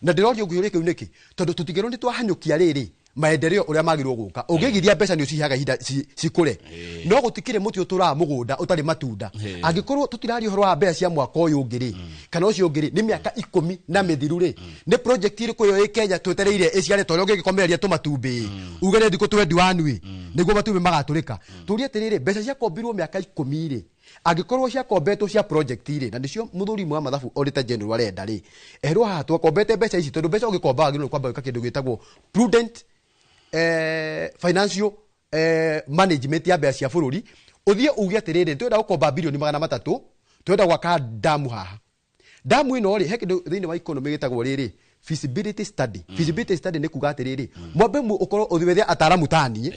Na ndĩroria ũguo kĩu nĩkĩ? Tondũ tũtingĩrwo nĩ twahanyũkia rĩrĩ maendeleo ũrĩa magĩrĩirwo gũka. Ũngĩigithia mbeca nĩ ũciheaga ihinda cikũre, no gũtikĩrĩ mũtĩ ũtũraga mũgũnda ũtarĩ matunda. Angĩkorwo tũtiraria ũhoro wa mbeca cia mwaka ũyũ ũngĩ rĩ, kana ũcio ũngĩ rĩ, nĩ mĩaka 10 na mĩthiru rĩ, nĩ project ĩrĩkũ ĩyo ĩ Kenya twetereire ĩciare? Tondũ ũngĩgĩkomereria tũmatumbĩ, uge nĩ thikũ 21 ĩ nĩguo matumbĩ magatũrĩka. Tũrie atĩrĩrĩ, mbeca ciakombirwo mĩaka 10 rĩ, angĩkorwo ciakombetwo cia project rĩ, na nĩcio mũthuri wa mathabu auditor general arenda rĩ, erwo haha twakombete mbeca ici, tondũ mbeca ũgĩkomba wagĩrĩirwo kwamba gwĩka kĩndũ gĩtagwo prudent financial management ya mbeca cia bũrũri. Ũthiĩ uge atĩrĩrĩ, twenda gũkomba bilioni 300, twenda gwaka damu haha. Damu ĩno rĩ, he kĩndũ thĩinĩ wa economy gĩtagwo rĩrĩ feasibility study. Feasibility study nĩ kuga atĩrĩrĩ, mwambe ũkorwo ũthiĩ wethe ataaramu taniĩ,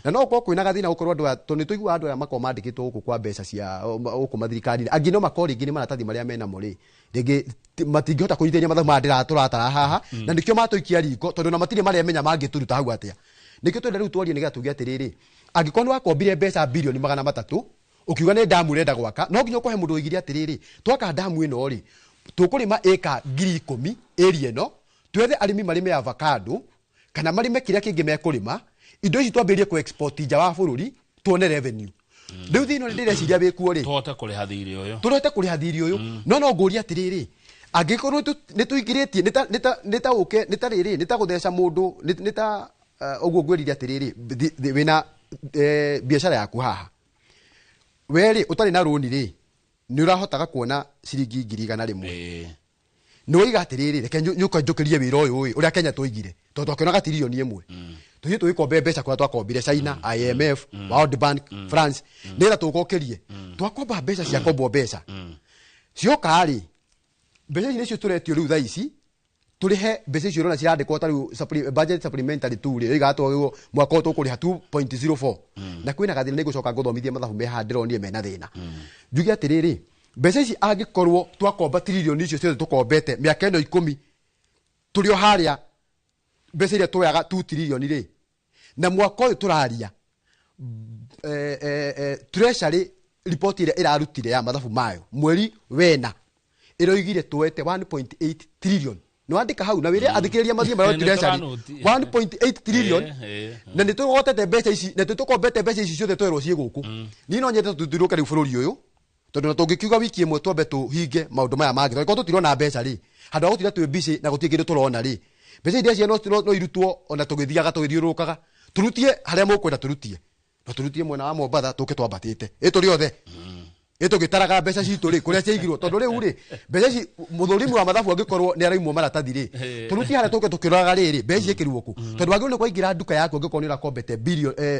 na no ũkorwo kwĩna gathĩna gũkorwo andũ aya, tondũ nĩ tũiguaga andũ aya makoragwo mandĩkĩtwo gũkũ kwa mbeca cia gũkũ mathirikari-inĩ, angĩ no makorwo rĩngĩ nĩ maratathi marĩa menamo rĩ, rĩngĩ matingĩhota kũnyitĩrĩria mathabu maya ndĩra tũratara haha, na nĩkĩo matũikia riko, tondũ na matirĩ maremenya mangĩtũruta hau atĩa. Nĩkĩo twenda rĩu twarie, nĩgetha tuge atĩrĩrĩ, angĩkorwo nĩ wakombire mbeca bilioni 300 ũkiuga nĩ damu ũrenda gwaka, no nginya ũkũhe mũndũ ũigire atĩrĩrĩ, twaka damu ĩno rĩ, tũkũrĩma ĩka 10,000 area ĩno, twethe arĩmi marĩme avocado kana marĩme kĩrĩa kĩngĩ mekũrĩma, indo ici twambĩrĩrie kũ export nja wa bũrũri tuone revenue. Rĩu thĩna ũrĩa ndĩreciria wĩkuo rĩ, tũhote kũrĩha thirĩ ũyũ. Tũhote kũrĩha thirĩ ũyũ. No ngũria atĩrĩrĩ, angĩkorwo nĩ tũingĩrĩtie, nĩ ta ũke nĩ ta rĩrĩ, nĩ ta gũtheca mũndũ, nĩ ta ũguo ngwĩrire atĩrĩrĩ, wĩna biacara yaku haha, we rĩ ũtarĩ na rũni rĩ, nĩ ũrahotaga kuona ciringi 100,000. Nĩ waiga atĩrĩrĩ, reke nyũke njũkĩrie wĩra ũyũ ĩ ũrĩa Kenya tũigire, tondũ twakĩonaga 1 trillion tũthiĩ tũgĩkombe mbeca kũrĩa twakombire China, IMF, World Bank, France, nĩgetha tũgokĩrie. Twakomba mbeca, ciakombwo mbeca cioka rĩ, mbeca ici nĩcio tũretio rĩu thaa ici tũrĩhe. Mbeca icio ũrona cirandĩkwo ta rĩu budget supplementary 2 rĩ, ĩigaga twagĩrĩirwo mwaka ũyũ tũkũrĩha 2.04, na kwĩna gathĩna. Nĩ ngũcoka ngũthomithie mathabu me haha ndĩronire mena thĩna. Njuge atĩrĩrĩ, mbeca ici angĩkorwo twakomba tiririoni icio ciothe tũkombete mĩaka ĩno 10, tũrĩ o harĩa mbeca iria tuoyaga 2 trillion rĩ, na mwaka ũyũ tũraria, treasury report ĩrĩa ĩrarutire ya mathabu mayo mweri wena ĩroigire tuoete 1.8 trillion. Nĩ wandĩka hau na wĩre athikĩrĩria mathiĩ marore Nĩ treasury. tũranoti. 1.8 trillion. Na nĩ tũgotete mbeca ici, na tũkombete mbeca ici ciothe twerwo ciĩ gũkũ. Niĩ no nyende tũthiũrũke rĩu bũrũri ũyũ, tondũ na tũngĩkiuga wiki ĩmwe twambe tũhinge maũndũ maya mangĩ, tondũ korwo tũtirona mbeca rĩ, handũ ha gũtinda twĩ busy na gũtirĩ kĩndũ tũrona rĩ, mbeca iria cia no irutwo ona tũgĩthiaga tũgĩthiũrũrũkaga, tũrutie harĩa mũkwenda tũrutie, no tũrutie mwena wa Mombatha tũke twambatĩte ĩ tũrĩ othe ĩ tũgĩtaraga mbeca citũ rĩ kũrĩa ciaigirwo, tondũ rĩu rĩ mbeca ici mũthũrimi wa mathabu angĩkorwo nĩ araimwo maratathi rĩ, tũrutie harĩa tũke tũkĩroraga rĩrĩ mbeca ciĩkĩrirwo kũ, tondũ wagĩrĩirwo nĩ kwaingĩra nduka yaku, angĩkorwo nĩ ũrakombete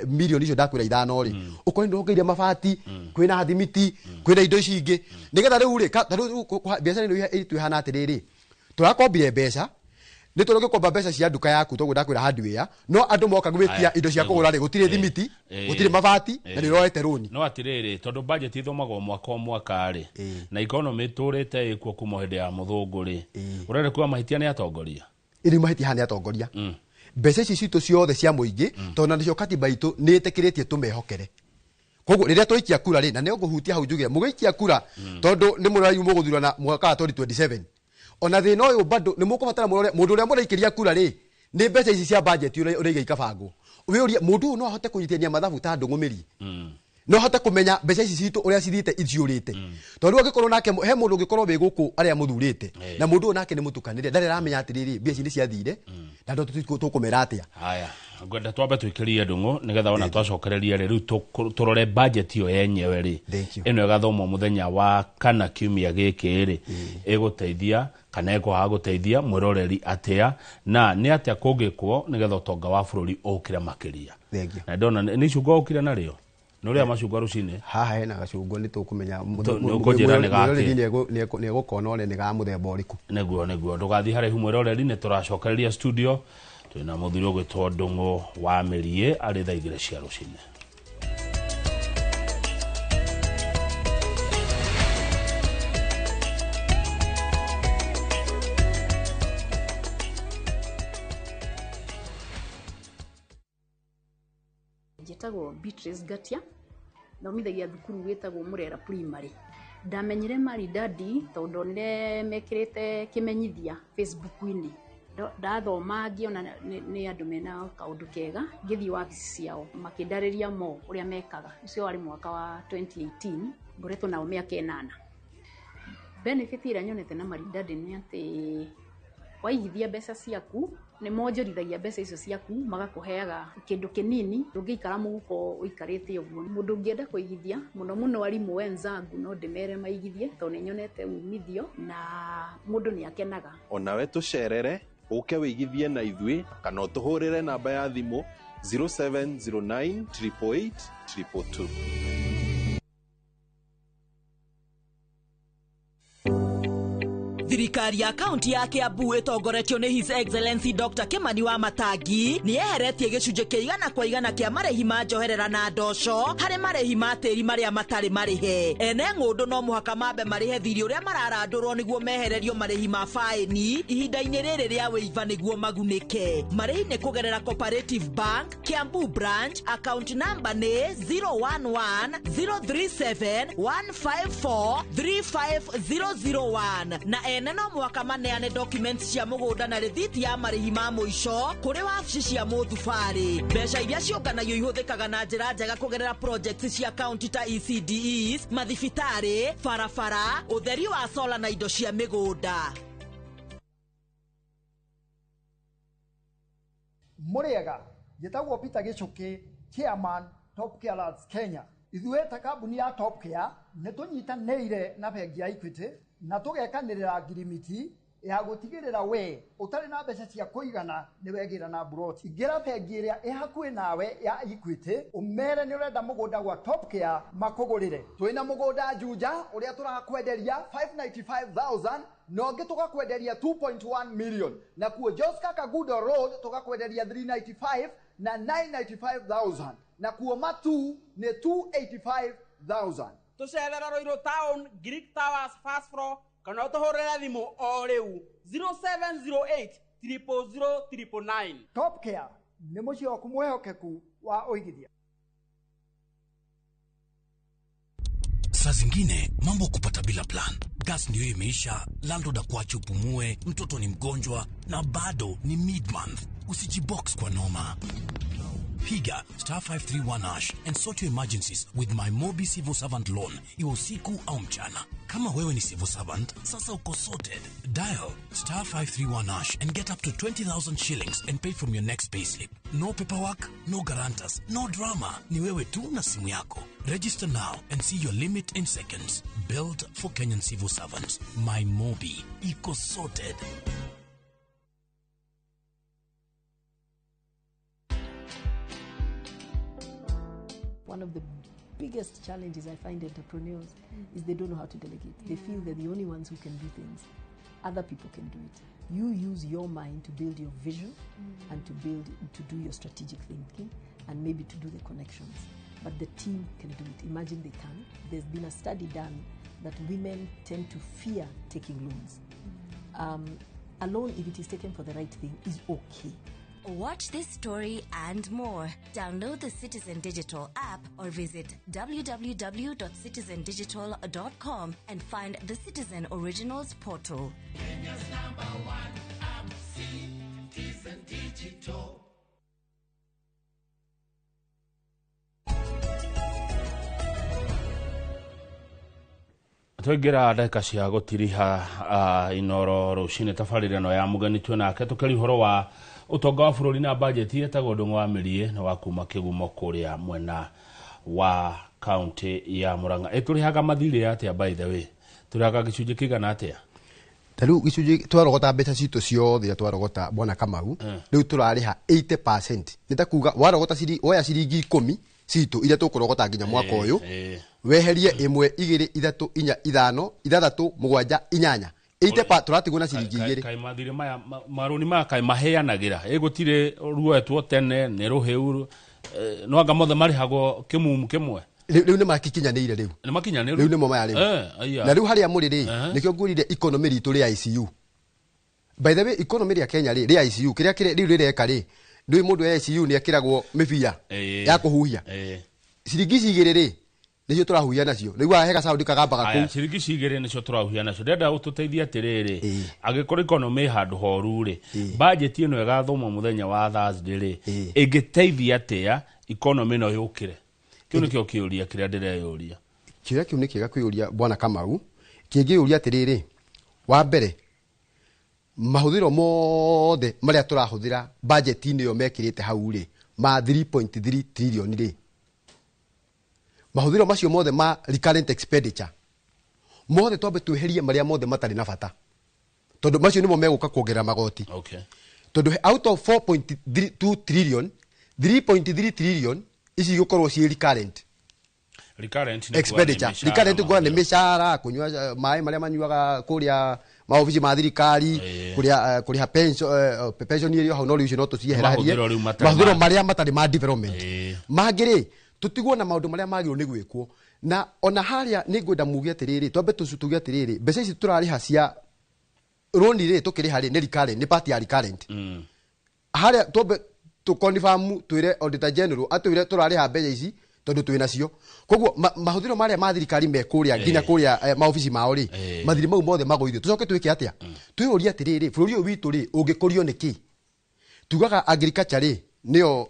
milioni icio ndakwĩra 5 rĩ, ũkorwo nĩ ũrongeire mabati, kwĩna thimiti, kwĩna indo ici ingĩ, nĩgetha rĩu rĩ ta rĩu biacara ĩno ĩritũ ĩhana atĩrĩrĩ, tũrakombire mbeca nĩ tũrĩ ũgĩkomba mbeca cia nduka yaku toguo ndakwĩra hardware, no andũ moka gwĩtia Aya, indo cia kũgũra rĩ, gũtirĩ thimiti, gũtirĩ mabati, na nĩ ũroete rũni. No atirĩrĩ, tondũ budget ithomagwo mwaka o mwaka rĩ, na economy ĩtũrĩte ĩkuo kuma hĩndĩ ya mũthũngũ rĩ, ũrenda kuga mahĩtia nĩ atongoria? Ĩrĩ mahĩtia haha nĩ atongoria. Mbeca ici citũ ciothe cia mũingĩ, tondũ na nĩcio katiba itũ nĩ ĩtĩkĩrĩtie tũmehokere. Koguo rĩrĩa twaikia kura rĩ, na nĩ ngũhutia hau njuge mũgĩikia kura, tondũ nĩ mũraiu mũgũthurana mwaka wa 2027, ona thĩna ũyũ bado nĩ mũkũbatara mũrore mũndũ ũrĩa mũraikĩria kura rĩ, nĩ mbeca ici cia budget ũrĩa ũraiga ikabangwo. Wĩũrie mũndũ ũyũ no ahote kũnyitithania mathabu ta ndũng'ũmĩri, no ahote kũmenya mbeca ici citũ ũrĩa cithiĩte iciũrĩte, tondũ angĩkorwo nake he mũndũ ũngĩkorwo wĩ gũkũ arĩa mũthurĩte, na mũndũ ũyũ nake nĩ mũtukanĩre, ndarĩ aramenya atĩrĩrĩ, mbia ici nĩ ciathire na ndo tũkũmera atĩa. Haya, ngwenda twambe twĩkĩrie ndũng'ũ nĩgetha ona twacokereria rĩ, rĩu tũrore budget ĩyo yenyewe rĩ. Thank you. Ĩno ĩgathomwo mũthenya wa kana kiumia gĩkĩ rĩ, ĩgũteithia kana ĩkwaga gũteithia mwĩroreri atĩa, na nĩ atĩa kũngĩkwo nĩgetha ũtonga wa bũrũri ũkĩre makĩria? Thank you. Na ndona nĩ icungwa ũkire narĩo, nĩ ũrĩa macungwa rũcinĩ. Haha hena gacungwa, nĩ tũkũmenya. Nĩ ũkũnjĩra nĩ gakĩ. Mwĩroreri nĩ egũkona one nĩ ga mũthemba ũrĩkũ. Nĩguo ndũgathiĩ haraihu mwĩroreri, nĩ tũracokereria studio, twĩna mũthuri ũgwĩtwo Ndũng'ũ wa Mĩriĩ arĩ thaa 2 cia rũcinĩ. Njĩtagwo Beatrice Ngatia, thomithagia thukuru wĩtagwo Mũrera Primary. Ndamenyire Maridadi tondũ ndonire mekĩrĩte kĩmenyithia Facebook-inĩ. Ndathoma ngĩona nĩ andũ mena kaũndũ kega, ngĩthiĩ wabici ciao makĩndarĩria mo ũrĩa mekaga. Ũcio warĩ mwaka wa 2018, ngoretwo nao mĩaka 8. Benefit ĩrĩa nyonete na Maridadi nĩ atĩ waigithia mbeca ciaku, nĩ monjorithagia mbeca icio ciaku, magakũheaga kĩndũ kĩnini ndũngĩikara mũhuko ũikarĩte ũguo. Mũndũ ũngĩenda kũigithia, mũno mũno arimũ wenzangu, no ndĩmere maigithie tondũ nĩ nyonete umithio na mũndũ nĩ akenaga. Onawe tũcerere, ũke wĩigithie na ithuĩ, kana ũtũhũrĩre namba ya thimũ 0709 888 222. Thirikari ya kaunti ya Kiambu ĩtongoretio nĩ His Excellency Dr. Kimani wa Matangi nĩ yeheretie gĩcunjĩ kĩa 100% kĩa marĩhi ma njoherera na ndoco harĩ marĩhi ma tĩri marĩa matarĩ marĩhe. Ene ng'ũndũ no mũhaka mambe marĩhe thirĩ ũrĩa mararandũrwo nĩguo mehererio marĩhi ma faĩni ihinda-inĩ rĩrĩ rĩa wĩiva nĩguo magunĩke. Marĩhi nĩ kũgerera Cooperative Bank Kiambu branch, account number nĩ 011 037 154 35001, na ene no mũhaka maneane documents cia mũgũnda na rĩthiti ya marĩhi ma mũico kũrĩ wabici cia mũthubarĩ. Mbeca iria ciũnganagio ihũthĩkaga na njĩra njega kũgerera projects cia county ta ECDEs, mathibitarĩ, barabara, ũtheri wa sola na indo cia mĩgũnda. Mũrĩega, njĩtagwo Peter Gĩchũkĩ, chairman Top Care Lads Kenya. Ithuĩ ta kambuni ya Top Care nĩ tũnyitanĩire na bengi ya Equity na tũgekanĩrĩra ngirimiti ya gũtigĩrĩra we ũtarĩ na mbeca cia kũigana nĩ wegĩra na mburoti. Ingĩra bengi ĩrĩa ĩ hakuhĩ nawe ya Equity, ũmere nĩ ũrenda mũgũnda gwa Top Care makũgũrĩre. Twĩna mũgũnda Juja ũrĩa tũrakwenderia 595,000, na ũngĩ tũgakwenderia 2.1 million, na kuo Joska Kagudo Road tũgakwenderia 395 na 995,000, na kuo Matu nĩ 285,000. Tũcerera Ruiru Town, Greek Towers, first floor, kana ũtũhũrĩre thimũ o rĩu 0708 000 999. Top Care nĩ mũciĩ waku mwĩhokeku wa ũigithia. Saa zingine mambo kupata bila plan. Gas ndio imeisha, landlord akuache upumue, mtoto ni mgonjwa na bado ni mid-month. Usijibox kwa noma. Piga star 531 hash and sort your emergencies with my Mobi Civil Servant Loan, iwe usiku au mchana. Kama wewe ni civil servant, sasa uko sorted. Dial star 531 hash and get up to 20,000 shillings and pay from your next payslip. No paperwork, no guarantors, no drama. Ni wewe tu na simu yako. Register now and see your limit in seconds. Built for Kenyan civil servants. My Mobi. Iko sorted. One of the biggest challenges I find entrepreneurs is they don't know how to delegate. They feel they're the only ones who can do things. Other people can do it. You use your mind to build your vision and to do your strategic thinking and maybe to do the connections. But the team can do it. Imagine they can. There's been a study done that women tend to fear taking loans. A loan, if it is taken for the right thing, is okay. Watch this story and more. Download the Citizen Digital app or visit www.citizendigital.com and find the Citizen Originals portal. Kenya's number one app, Citizen Digital. Twaingĩra ndagĩka cia gũtiriha Inoro rũcinĩ tabarĩra ĩno ya mũgeni twĩ nake tũkĩaria ũhoro wa ũtonga wa bũrũri na bajeti etagwo Ndung'u wa Mĩriĩ na wa kuma Kĩgumo kũrĩa mwena wa kaunti ya Murang'a. Ĩ tũrĩhaga mathirĩ atĩa, by the way? Tũrĩhaga gĩcunjĩ kĩigana atĩa? Ta rĩu gĩcunjĩ twarogota mbeca citũ ciothe iria twarogota, bwana Kamau, rĩu tũrarĩha 80%. Nĩ ta kuga warogota woya ciringi 10 citũ iria tũkũrogota nginya mwaka ũyũ, weherie 1, 2, 3, 4, 5, 6, 7, 8, 80 tũratigwo na ciringi 2. Kaĩ mathirĩ maya marũni maya kaĩ maheanagĩra ĩ gũtirĩ ruoetwo tene nĩ rũhĩu, no anga mothe marĩhagwo kĩmumu kĩmwe? Rĩu nĩ makikinyanĩire rĩu. Nĩ makinyanĩru. Rĩu nĩmo maya rĩu. Aya. Na rĩu harĩa mũrĩ rĩ, nĩkĩo ngwĩrire economy ritũ rĩ ICU. By the way, economy rĩa Kenya rĩ ICU. Kĩrĩa rĩu rĩreka rĩ, ndũĩ mũndũ e ICU nĩ ekĩragwo mĩbia ya kũhuhia. Ciringi ici 2 rĩ, nĩcio tũrahuhia nacio. Rĩu he gacaũndi kagambaga Aya, kũu. Ciringi ici 2 nĩcio tũrahuhia nacio. Ndĩrenda ũtũteithie atĩrĩrĩ, angĩkorwo economy ĩ handũ horu rĩ, bajeti ĩno ĩgathomwo mũthenya wa Thursday rĩ, ĩngĩteithia atĩa economy ĩno yũkĩre? Kĩu nĩkĩo kĩũria kĩrĩa ndĩreyũria. Kĩũria kĩu nĩ kĩega kwĩyũria, bwana Kamau. Kĩngĩyũria atĩrĩrĩ, wa mbere, mahũthĩro mothe marĩa tũrahũthĩra bajeti-inĩ ĩyo mekĩrĩte hau rĩ, ma 3.3 trillion rĩ, mahũthĩro macio mothe ma recurrent expenditure mothe twambe tweherie marĩa mothe matarĩ na bata, tondũ macio nĩmo megũka kuongerera magoti. Tondũ out of 4.2 trillion, 3.3 trillion ici igũkorwo ciĩ recurrent Recurrent nĩ expenditure. kuga nĩ mĩcara. Recurrent kuga nĩ mĩcara, kũnyua maĩ marĩa manyuaga kũrĩa maobici ma thirikari, kũrĩa kũrĩha pension, pension ĩrĩ o hau, no rĩu icio no tũcieherarie. Mahũthĩro rĩu matarĩ mahũthĩro marĩa matarĩ ma development. Mangĩ rĩ, tũtigwo na maũndũ marĩa magĩrĩirwo nĩ gwĩkwo. Na ona harĩa nĩ ngwenda muge atĩrĩrĩ, twambe tuge atĩrĩrĩ, mbeca ici tũrarĩha cia rũni rĩ, tũkĩrĩha rĩ, nĩ recurrent, nĩ part ya recurrent. Harĩa twambe tũkonfamu, twĩre auditor general atwĩre tũrarĩha mbeca ici tondũ twĩ nacio. Koguo mahũthĩro marĩa ma thirikari me kũrĩa nginya kũrĩa maobici mao rĩ, mathirĩ mau mothe magũithio. Tũcoke twĩke atĩa? Twĩyũrie atĩrĩrĩ, bũrũri ũyũ witũ rĩ, ũngĩkũrio nĩ kĩ? Tugaga agriculture rĩ, nĩyo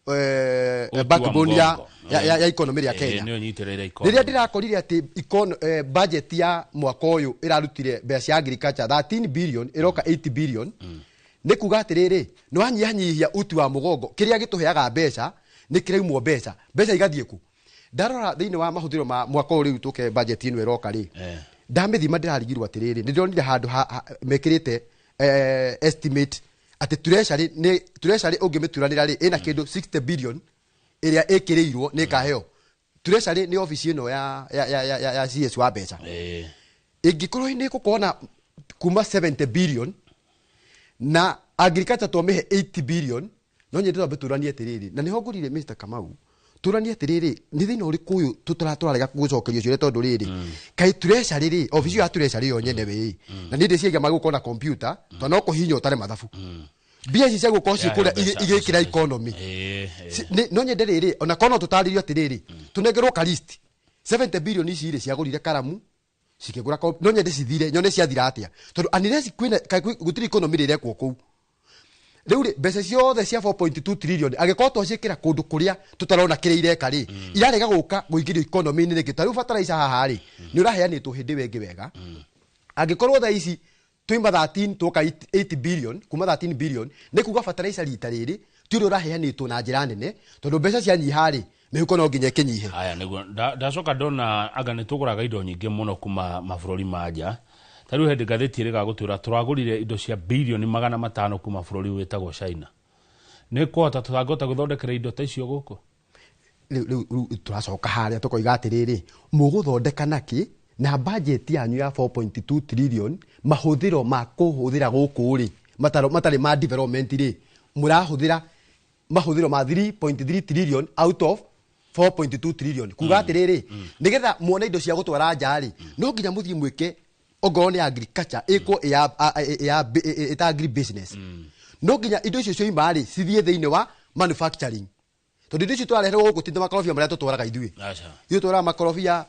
Uti wa backbone mgongo. ya economy ya Kenya. Nĩyo nyitĩrĩire economy. Rĩrĩa ndĩrakorire atĩ budget ya mwaka ũyũ ĩrarutire mbeca cia agriculture 13 billion, ĩroka 8 billion, nĩ kuga atĩrĩrĩ, nĩ wanyihanyihia uti wa mũgongo. Kĩrĩa gĩtũheaga mbeca nĩ kĩraumwo mbeca, mbeca igathiĩ kũ? Ndarora thĩinĩ wa mahũthĩro ma mwaka ũyũ rĩu tũke budget ĩno ĩroka rĩ, ndamĩthima ndĩrarigirwo atĩrĩrĩ, nĩ ndĩronire handũ mekĩrĩte estimate atĩ treasury, nĩ treasury ũngĩmĩturanĩra rĩ, ĩna kĩndũ 60 billion ĩrĩa ĩkĩrĩirwo nĩ ĩkaheo treasury, nĩ obici ĩno ya CS wa mbeca. Ĩngĩkorwo nĩ ĩgũkorwo na kuma 70 billion na agriculture twamĩhe 80 billion, no nyende twambe tũranie atĩrĩrĩ, na nĩho ngũrire Mr Kamau, tũranie atĩrĩrĩ, nĩ thĩna ũrĩkũ ũyũ tũrarega gũcokerio ciũria? Tondũ rĩrĩ, kaĩ treasury rĩ, obici ĩyo ya treasury yo nyene wĩ, na niĩ ndĩciria magũkorwo na computer, tondũ no kũhihinya ũtare mathabu, mbia ici cia gũkorwo ciĩ kũrĩa igĩkĩra economy. No nyende rĩrĩ, ona korwo no tũtarĩrio atĩrĩrĩ, tũnengerwo ka list, 70 billion ici rĩ, ciagũrire karamu, cikĩgũra no nyende cithire, nyone ciathira atĩa, tondũ unless kwĩna gũtirĩ economy rĩrekwo kũu. Rĩu rĩ, mbeca ciothe cia 4.2 trillion angĩkorwo twacikĩra kũndũ kũrĩa tũtarona kĩrĩa ireka rĩ, irarega gũka kũingĩrio economy-inĩ nĩkĩ? Ta rĩu fertilizer haha rĩ, nĩ ũraheanĩtwo hĩndĩ ĩyo ĩngĩ wega. Angĩkorwo thaa ici tũima 13 tũka 8 billion, kuma 13 billion nĩ kuga fertilizer rita rĩrĩ ti ũrĩa ũraheanĩtwo na njĩra nene, tondũ mbeca cianyiha rĩ, mĩhuko no nginya ĩkĩnyihe. Aya nĩguo ndacoka ndona anga nĩ tũgũraga indo nyingĩ mũno kuma mabũrũri ma nja. Ta rĩu hĩndĩ ngathĩti ĩrĩga gũtwĩra tũragũrire indo cia 500 bilioni kuma bũrũri wĩtagwo China. Nĩ kũhota tũtangĩhota gwĩthondekera indo ta icio gũkũ? Rĩu tũracoka harĩa tũkoiga atĩrĩrĩ, mũgũthondeka nakĩ na budget yanyu ya 4.2 trillion? Mahũthĩro ma kũhũthĩra gũkũ rĩ, matarĩ ma development rĩ, mũrahũthĩra mahũthĩro ma 3.3 trillion out of 4.2 trillion, kuga atĩrĩrĩ, nĩgetha muone indo cia gũtwara nja rĩ, no nginya mũthiĩ mwĩke ongorwo nĩ agriculture ĩkwo ĩta agri business, no nginya indo icio cioima rĩ, cithiĩ thĩinĩ wa manufacturing, tondũ indo icio tũrareherwo gũkũ ti makorobia marĩa tũtwaraga ithuĩ. Aca. Ithuĩ twaraga makorobia,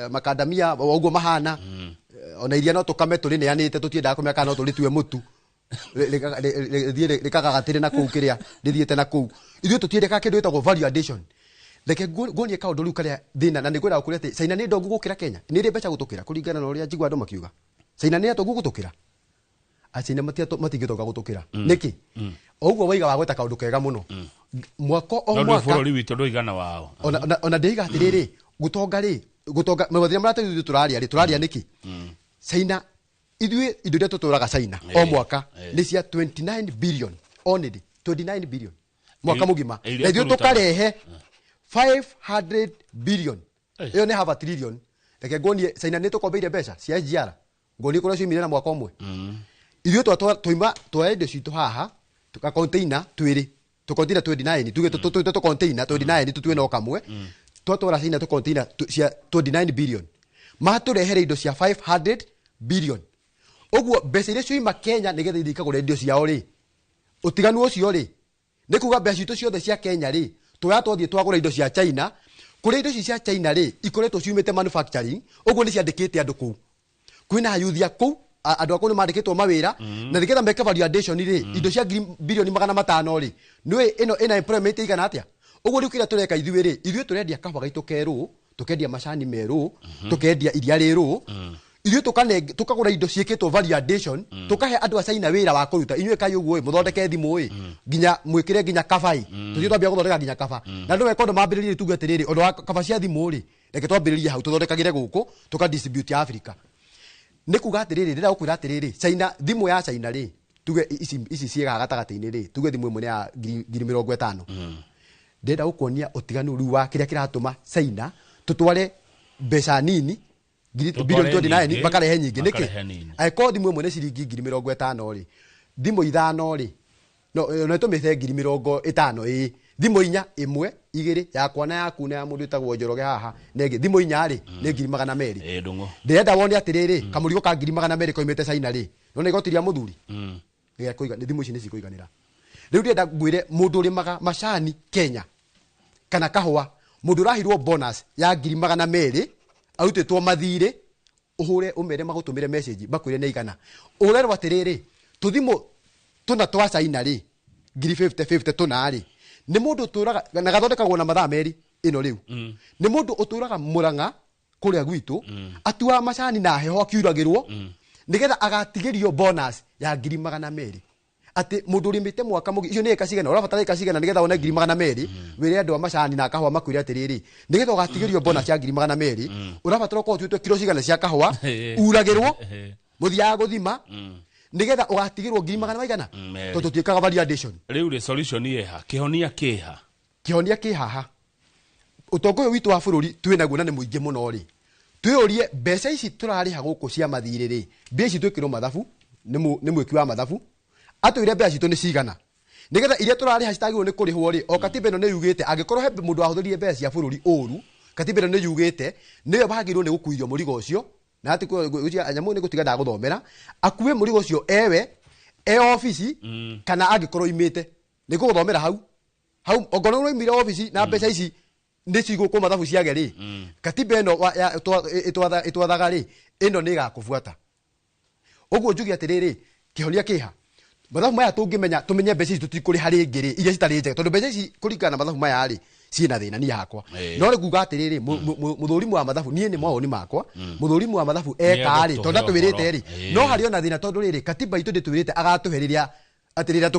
makandamia o ũguo mahana. Ona iria no tũkame tũrĩneanĩte, tũtiendaga kũmenya kana no tũrĩtue mũtu, rĩthiĩ rĩkagagatĩre na kũu kĩrĩa rĩthiĩte na kũu. Ithuĩ tũtiendekaga kĩndũ gĩtagwo value addition. Reke nguonie kaũndũ rĩu karĩa thĩna, na nĩ ngwenda gũkũria atĩ China nĩ ndongu gũkĩra Kenya, nĩ ĩrĩ mbeca gũtũkĩra kũringana na ũrĩa njigua andũ makiuga. China nĩ atongu gũtũkĩra, Achina matingĩtonga gũtũkĩra. Nĩkĩ? O ũguo waiga wa gweta kaũndũ kega mũno, mwaka o no mwaka bũrũri witũ ndũigana wao. Ona ndĩiga atĩrĩrĩ, gũtonga rĩ, gũtonga mathĩna marĩa ithuĩ tũrarĩa rĩ, tũrarĩa nĩkĩ? China, ithuĩ indo iria tũtũraga China o mwaka nĩ cia 29 billion, only 29 billion mwaka mũgima, iria na ithuĩ tũrutaga. Tũkarehe 500 billion. Ĩyo nĩ half a trillion. Reke nguonie, China nĩ tũkombeire mbeca cia SGR, nguonie kũrĩa ciumire na mwaka ũmwe. Ithuĩ twaima twoya indo citũ haha tuka container twĩrĩ, tũ container 29, tuge tũ container 29, tũtue no kamwe, twatwara China tũ container cia 29 billion, matũrehere indo cia 500 billion. Ũguo mbeca iria cioima Kenya nĩgetha ithiĩ ikagũre indo ciao rĩ, ũtiganu ũcio rĩ, nĩ kuga mbeca citũ ciothe cia Kenya rĩ, twoya twathiĩ twagũra indo cia China, kũrĩa indo ici cia China rĩ ikoretwo ciumĩte manufacturing, ũguo nĩ ciandĩkĩte andũ kũu, kwĩna ayuthi a kũu, andũ a kũu nĩ mandĩkĩtwo mawĩra, na nĩgetha meke value addition rĩ, indo cia ngiri bilioni 500 rĩ, nĩũĩ ĩno ĩna employment ĩigana atĩa? Ũguo rĩu kĩrĩa tũreka ithuĩ rĩ, ithuĩ tũrendia kahũa gaitũ kerũ, tũkendia macani merũ, tũkendia iria rĩrũ, ithuĩ tũkagũra indo ciĩkĩtwo value addition, tũkahe andũ a China wĩra wa kũruta. Inyuĩ kai ũguo ĩ, mũthondeke thimũ ĩ, nginya mwĩkĩre nginya kaba ĩ, tũthiĩ twambia gũthondeka nginya kaba, na andũ meka ũndũ mambĩrĩrie, tuge atĩrĩrĩ, ũndũ wa kaba cia thimũ rĩ, reke twambĩrĩrie hau, tũthondekagĩre gũkũ, tũka distribute Africa. Nĩ kuga atĩrĩrĩ, ndĩrenda gũkwĩra atĩrĩrĩ, China, thimũ ya China rĩ, tuge ici ciĩ haha gatagatĩ-inĩ rĩ, tuge thimũ ĩmwe nĩ ya 50,000. Ndĩrenda gũkuonia ũtiganu rĩu wa kĩrĩa kĩratũma China tũtware mbeca nini, ngiri Tũtware bilioni 29, nyingĩ, makarehe nyingĩ nĩkĩ? Makarehe nini. Angĩkorwo thimũ ĩmwe nĩ ciringi 50,000 rĩ, thimũ ithano rĩ, no ĩtũmĩte 50,000 ĩĩ. Thimũ inya, ĩmwe, igĩrĩ, yakwa na yaku na ya mũndũ wĩtagwo Njoroge haha na ĩngĩ, thimũ inya rĩ, nĩ 200,000. Ĩ ndũng'ũ. Ndĩrenda wone atĩrĩrĩ, kamũrigo ka 200,000 koimĩte China rĩ, nona igoti rĩa mũthuri nĩ thimũ ici nĩ cikũiganĩra. Rĩu ndĩrenda ngwĩre, mũndũ ũrĩmaga macani Kenya kana kahũa, mũndũ ũrahirwo bonus ya 200,000 arutĩtwo mathirĩ, ũhũre ũmere magũtũmĩre message makwĩre nĩ igana. Ũrerwo atĩrĩrĩ, tũthimũ tũna twa China rĩ, ngiri 50 50 tũna rĩ, nĩ mũndũ ũtũraga na gathondekagwo na mathaa merĩ ĩno rĩu, nĩ mũndũ ũtũraga Mũrang'a kũrĩa gwitũ, atuaga macani na heho akiuragĩrwo, nĩgetha agatigĩrio bonus ya 200,000. Atĩ mũndũ ũrĩmĩte mwaka mũgima, icio nĩ ĩka cigana ũrabatara, ĩka cigana nĩgetha wone 200,000? Wĩre andũ a macani na kahũa makwĩre atĩrĩrĩ, nĩgetha ũgatigĩrio bonus ya 200,000, ũrabatara ũkorwo ũtuĩte kiro cigana cia kahũa uragĩrwo, mũthiaga gũthima, nĩgetha ũgatigĩrwo ngiri magana maigana? Merĩ. Tondũ tũtiĩkaga value addition. Rĩu rĩ, solution ĩha? Kĩhonia kĩha? Kĩhonia kĩ haha. Ũtonga ũyũ witũ wa bũrũri twĩ naguo na nĩ mũingĩ mũno rĩ, twĩyũrie, mbeca ici tũrarĩha gũkũ cia mathirĩ rĩ, mbia ici twĩkĩrwo mathabu nĩ mwĩki wa mathabu atwĩre mbeca citũ nĩ cigana, nĩgetha iria tũrarĩha citagĩrĩirwo nĩ kũrĩhwo rĩ, o katiba ĩno nĩ yugĩte angĩkorwo he mũndũ wahũthĩrire mbeca cia bũrũri ũru, katiba ĩno nĩ yugĩte nĩwe wagĩrĩirwo nĩ gũkuithio mũrigo ũcio, na atĩ nyamũ nĩ gũtiga ndagũthomera, akue mũrigo ũcio ewe e obici, kana angĩkorwo imĩte nĩ ngũgũthomera hau hau, ongorwo ũraimire obici na mbeca ici nĩ cigũkwo mathabu ciage rĩ, katiba ĩno ĩtwathaga rĩ, ĩno nĩ ĩgakũbuata. Ũguo njuge atĩrĩrĩ, kĩhonia kĩha? Mathabu maya tũngĩmenya, tũmenye mbeca ici tũtikũrĩha rĩngĩ rĩ, iria citarĩ njega, tondũ mbeca ici kũringana na mathabu maya rĩ, ciĩna thĩna niĩ hakwa. No rĩ, nguga atĩrĩrĩ, mũthũrimu wa mathabu, niĩ nĩ mawoni makwa, mũthũrimu wa mathabu eka rĩ, Nĩegũtũhe tondũ atwĩrĩte ũhoro. rĩ, no harĩ ona thĩna, tondũ rĩrĩ, katiba itũ ndĩtwĩrĩte agatũhe rĩrĩa atĩ rĩrĩa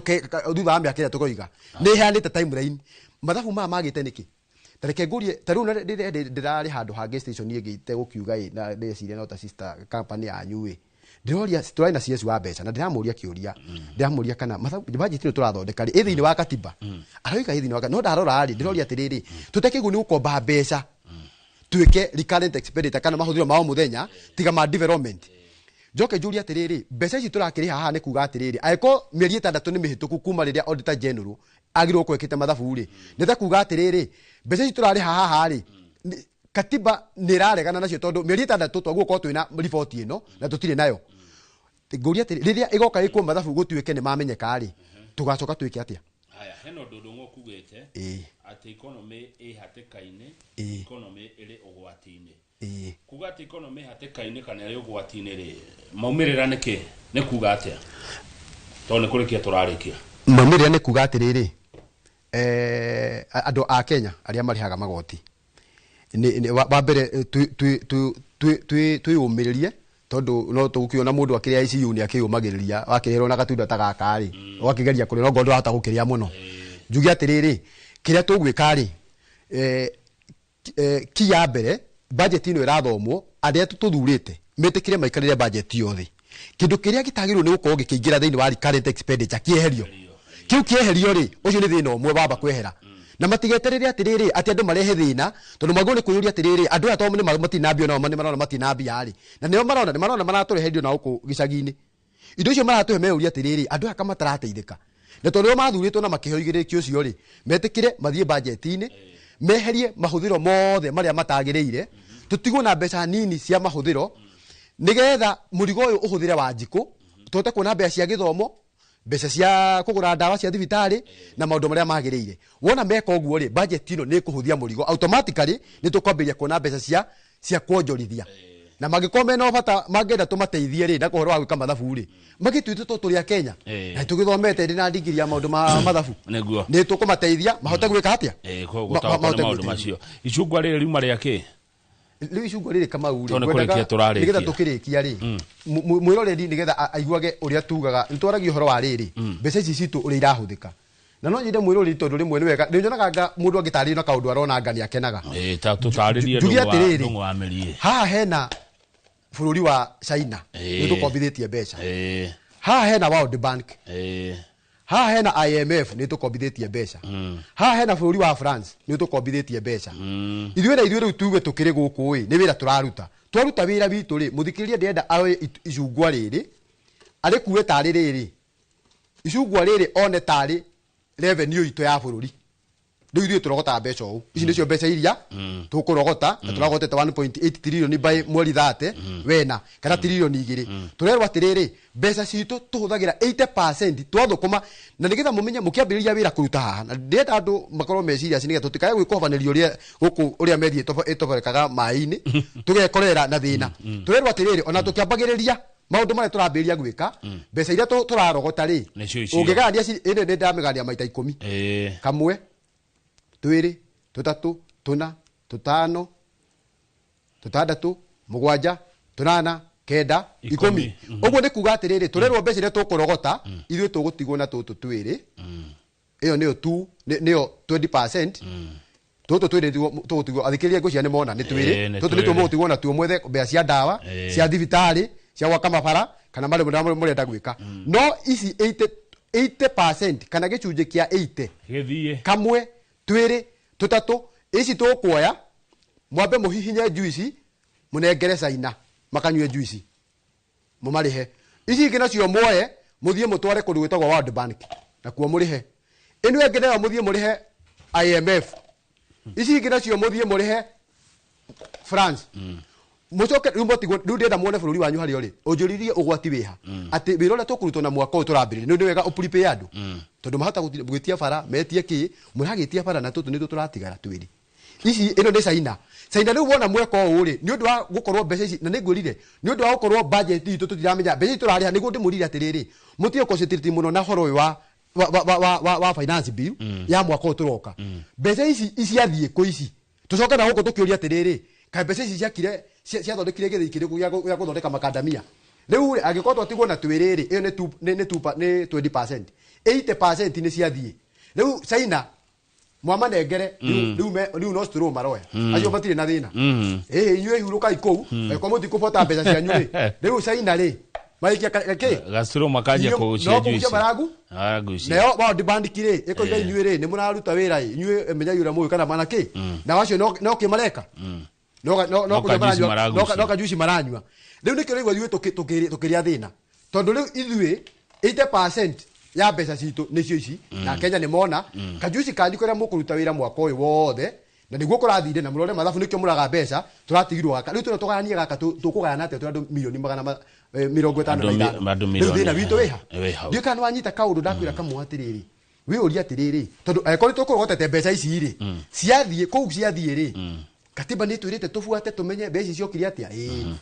thutha wa mĩaka ĩrĩa tũkoiga nĩ ĩheanĩte timeline. Mathabu maya magĩte nĩkĩ? Ta reke ngũrie, ta rĩu ndĩrarĩ handũ hangĩ station ĩngĩ itegũkiuga ĩ, na ndĩreciria no ta sister company yanyu ĩ, ndĩroria, tũrarĩ na CS wa mbeca na ndĩramũria kĩũria, ndĩramũria kana mathabu budget ĩno tũrathondeka rĩ, ĩ thĩinĩ wa katiba? Aroiga ĩ thĩinĩ wa no ndarora rĩ, ndĩroria atĩrĩrĩ, tũtekĩguo nĩ gũkomba mbeca tuĩke recurrent expenditure kana mahũthĩro ma o mũthenya tiga ma development. Njoke njũrie atĩrĩrĩ, mbeca ici tũrakĩrĩha haha, nĩ kuga atĩrĩrĩ, angĩkorwo mĩeri 6 nĩ mĩhĩtũku kuma rĩrĩa auditor general agĩrĩirwo gũkorwo ĩkĩte mathabu rĩ, nĩ ta kuga atĩrĩrĩ, mbeca ici tũrarĩha haha rĩ, katiba nĩ ĩraregana nacio, tondũ mĩeri 6 twagĩrĩirwo gũkorwo twĩna riboti ĩno na tũtirĩ nayo. Ngũria atĩrĩ, rĩrĩa ĩgoka ĩkwo mathabu gũtuĩke nĩ mamenyeka rĩ, tũgacoka twĩke atĩa? Haya, hena ũndũ ndũng'ũ ũkugĩte atĩ economy ĩ hatĩka-inĩ, economy ĩrĩ ũgwati-inĩ. Kuga atĩ economy ĩ hatĩka-inĩ kana ĩrĩ ũgwati-inĩ rĩ, maumĩrĩra nĩ kĩ? Nĩ kuga atĩa? Tondũ nĩ kũrĩkia tũrarĩkia. Maumĩrĩra nĩ kuga atĩrĩrĩ, Andũ a Kenya arĩa marĩhaga magoti wa mbere twĩyũmĩrĩrie tondũ no tũgũkĩona mũndũ akĩrĩa ICU nĩ akĩyũmagĩrĩria wakĩrĩrwo na gatunda ta gaka rĩ, ũgakĩgeria kũrĩa no ngorwo ndũrahota gũkĩrĩa mũno. Njuge atĩrĩrĩ, kĩrĩa tũgwĩka rĩ, ki ya mbere budget ĩno ĩrathomwo, arĩa tũthurĩte metĩkĩre maikarĩre budget yothe. Kĩndũ kĩrĩa gĩtagĩrĩirwo nĩ gũkorwo gĩkĩingĩra thĩinĩ wa recurrent expenditure kĩeherio. Kĩu kĩeherio rĩ, ũcio nĩ thĩna ũmwe wamba kwehera. Na matigeterere atĩrĩrĩ atĩ andũ marehe thĩna, tondũ magĩrĩirwo nĩ kwĩyũria atĩrĩrĩ, andũ aya tondũ nĩ matirĩ na mbia, nao nĩ marona matirĩ na mbia rĩ, na nĩo marona nĩ marona maratũrehe indo na gũkũ gĩcagi-inĩ. Indo icio maratũhe meyũrie atĩrĩrĩ, andũ aya kama matarateithĩka, na tondũ nĩo mathurĩtwo na makĩheo igĩrĩki ũcio rĩ, metĩkĩre mathiĩ budget-inĩ, meherie mahũthĩro mothe marĩa matagĩrĩire, tũtigwo na mbeca nini cia mahũthĩro nĩgetha mũrigo ũyũ ũhũthĩre wa njikũ, tũhote kuona mbeca cia gĩthomo, mbeca cia kũgũra ndawa cia thibitarĩ na maũndũ marĩa magĩrĩire. Wona meka ũguo rĩ, budget ĩno nĩ ĩkũhũthia mũrigo automatically, nĩ tũkwambĩrĩria kuona mbeca cia kuonjorithia. Na mangĩkorwo mena bata mangĩenda tũmateithie rĩ, na ũhoro wa gwĩka mathabu rĩ, magĩtuĩte to tũrĩ a Kenya na tũgĩthomete, ndĩ na ndigiri ya maũndũ ma mathabu, nĩ tũkũmateithia mahote gwĩka atĩa? Gũtaũkwo nĩ maũndũ macio. Icungwa rĩrĩ riuma rĩa kĩ? Rĩu icungwa rĩrĩ, Kamau rĩ, Tondũ nĩ kũrĩkia tũrarĩkia. Nĩgetha tũkĩrĩkia rĩ, mwĩroreri nĩgetha aiguage ũrĩa tugaga, nĩ twaragia ũhoro wa rĩrĩ, mbeca ici citũ ũrĩa irahũthĩka, na no nyende mwĩroreri, tondũ rĩmwe nĩ wega nĩ nyonaga nga mũndũ angĩtarĩrio na kaũndũ arona anga nĩ akenaga. Ta tũtarĩrie. Njuge atĩrĩrĩ, Ndũng'ũ wa mĩrie. Haha hena bũrũri wa China, nĩ tũkombithĩtie mbeca. Haha hena World Bank. Haha hena IMF, nĩ tũkombithĩtie mbeca. Haha hena bũrũri wa France, nĩ tũkombithĩtie mbeca. Ithuĩ na ithuĩ rĩu tuge tũkĩrĩ gũkũ ĩ, nĩ wĩra tũraruta. Twaruta wĩra witũ rĩ, mũthikĩrĩria ndĩrenda aoe icungwa rĩrĩ arĩkue tarĩ rĩrĩ, icungwa rĩrĩ one tarĩ revenue itũ ya bũrũri. Rĩu ithuĩ tũrogotaga mbeca ũũ, ici nĩcio mbeca iria tũkũrogota, na tũragotete 1.8 trillion by mweri 30 wena kana 2 trillion. Tũrerwo atĩrĩrĩ, mbeca citũ tũhũthagĩra 80% twathũkũma, na nĩgetha mũmenye mũkĩambĩrĩria wĩra kũruta haha, na ndĩrenda andũ makorwo meciria nĩgetha tũtikae gwĩkobanĩria ũrĩa gũkũ ũrĩa methi ĩtoborekaga maĩ-inĩ tũgekorera na thĩna. Tũrerwo atĩrĩrĩ, ona tũkĩambagĩrĩria maũndũ marĩa tũrambĩrĩria gwĩka, mbeca iria tũrarogota rĩ, Nĩcio icio. Ũngĩgayania ĩno nĩ ndamĩgania maita 10. Kamwe, twĩrĩ, tũtatũ, tũna, tũtano, tũtandatũ, mũgwanja, tũnana, kenda, 10. 10. Ũguo nĩ kuga atĩrĩrĩ, tũrerwo mbeca iria tũkũrogota ithuĩ tũgũtigwo na tũtũ twĩrĩ, ĩyo nĩyo tu nĩyo 20%. Tũtũ twĩrĩ nĩtuo tũgũtigwo. Athikĩrĩria, ngũcia nĩ mona nĩ twĩrĩ. Nĩ Tũtũ nĩtuo twĩrĩ. mũgũtigwo natuo mwethe mbeca cia ndawa, cia thibitarĩ, cia gwaka mabara kana marĩa mũrenda gwĩka. No ici 80 80% kana gĩcunjĩ kĩa 80 Gĩthiĩ. Kamwe, twĩrĩ, tũtatũ, ici tũkuoya mwambe mũhihinye njuici, mũnengere Caina makanyue njuici, mũmarĩhe. Ici ingĩ nacio muoye mũthiĩ mũtware kũndũ gwĩtagwo World Bank, nakuo mũrĩhe. Ĩno ĩngĩ nayo mũthiĩ mũrĩhe IMF. Ici ingĩ nacio mũthiĩ mũrĩhe France, mũcoke rĩu mũtigwo. Rĩu ndĩrenda muone bũrũri wanyu harĩa ũrĩ, ũnjũririe ũgwati wĩha atĩ wĩra ũrĩa tũkũrutwo na mwaka ũyũ tũrambĩrĩria nĩ wega ũprepare andũ, tondũ mahota gwĩtia bara, metie kĩ, mũragĩtia bara na tũtũ nĩtũ tũratigara twĩrĩ. Ici ĩno nĩ China. China rĩu wona mweka ũũ rĩ, nĩ ũndũ wa gũkorwo mbeca ici, na nĩ ngwĩrire nĩ ũndũ wa gũkorwo budget itũ tũtiramenya mbeca ici tũrarĩha, nĩguo ndĩmũrire atĩrĩrĩ, mũtige concentrate mũno na ũhoro ũyũ wa finance bill ya mwaka ũyũ tũroka. Mbeca ici iciathiĩ kũ? Ici tũcoke na gũkũ tũkĩũria atĩrĩrĩ, kaĩ mbeca ici ciakire ciathondekire gĩthĩi kĩrĩkũ gĩa gũthondeka makandamia? Rĩu rĩ, angĩkorwo twatigwo na twĩrĩ rĩ, ĩyo nĩ 20%, 80% nĩ ciathiĩ. Rĩu China mwamanengere rĩu no straw maroya, acio matirĩ na thĩna. Ĩhĩ, inyuĩ hurũkai kũu angĩkorwo mũtikũbota mbeca cianyu rĩ. Rĩu China rĩ, marĩkia kĩ Gaciro makanjia kũgucia no njuici. kũgucia maragu. Maragucia. Nayo World Bank rĩ, ĩkoiga inyuĩ rĩ nĩ mũraruta wĩra ĩ, inyuĩ menyai ũrĩa mũĩ kana mana kĩ, na acio no kĩ mareka, no No kũnyua kajuici maranyua, maragucia. No kajuici maranyua. Rĩu nĩkĩo rĩu ithuĩ tũkĩrĩa thĩna, tondũ rĩu ithuĩ 80% ya mbeca citũ nĩcio ici, na Kenya nĩ mona kajuici kanyu karĩa mũkũruta wĩra mwaka ũyũ wothe, na nĩguo kũrathire na mũrore mathabu, nĩkĩo mũraga mbeca tũratigirwo gaka. Rĩu tũrĩa tũgayanie gaka, tũkũgayana atĩa tũrĩ andũ milioni magana mĩrongo ĩtano na Andũ ithano? Andũ Rĩu milioni, thĩna witũ wĩha? Wĩ hau. Ndiũĩ kana nĩwanyita kaũndũ ndakwĩra kamwe atĩrĩrĩ, wĩũrie atĩrĩrĩ, tondũ angĩkorwo nĩtũkũrogotete mbeca ici rĩ, ciathiĩ kũu ciathiĩ rĩ, katiba nĩ twĩrĩte tũbuate tũmenye mbeca ici ciokire atĩa, ĩĩ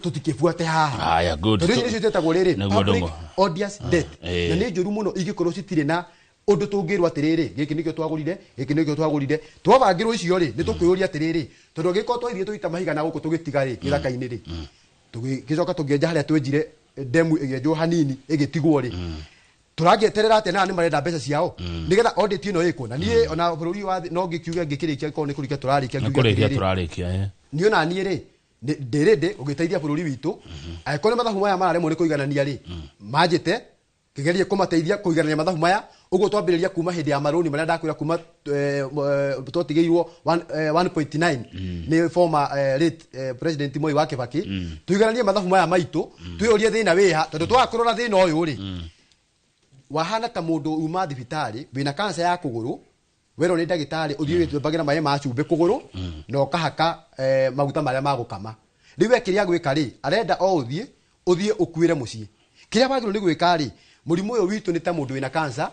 tũtikĩbuate haha. Haya, good. Tondũ ici nĩcio ciĩtagwo rĩrĩ Nĩguo public ndũng'ũ. odious debt, na nĩ njũru mũno ingĩkorwo citirĩ na Undu tungirwo atiriri giki nikio twagurire giki nikio twagurire twabangirwo icio ri ni tukwiyuria atiriri tondu angĩkorwo twaithie tuita mahiga na guku tugitiga ri githaka-inĩ ri tugicoka tũngĩenja harĩa twenjire demu ĩgĩenjwo hanini ĩgĩtigwo ri turagieterera atia na nĩ marenda mbeca ciao nigetha audit ĩno ĩkwo na niĩ ona bũrũri wa no ngĩkiuge ngĩkĩrĩkia korwo nĩ kũrĩkia tũrarĩkia ngiuge tũrarĩkia niĩ ona niĩ rĩ ndĩrĩndĩ ũgĩteithia bũrũri witũ angĩkorwo nĩ mathabu maya mararemwo nĩ kũiganania rĩ manjĩte kigerie kumateithia kuiganania mathabu maya uguo twambiriria kuma hindi ya maruni maria ndakwira kuma twatigirwo 1.9 ni former late president Moi wa Kibaki tuigananie mathabu maya maitu twiyurie thina wiha tondu twakurora thina uyu ri wahana ta mundu uma thibitari wina kansa ya kuguru werwo ni ndagitari uthie withambagira maĩ ma cumbĩ kuguru na ukahaka maguta maria ma gukama riu we kiria gwika ri arenda o uthie ukuire mucii kiria wagirwo ni gwika ri murimu uyu witu ni ta mundu wina cancer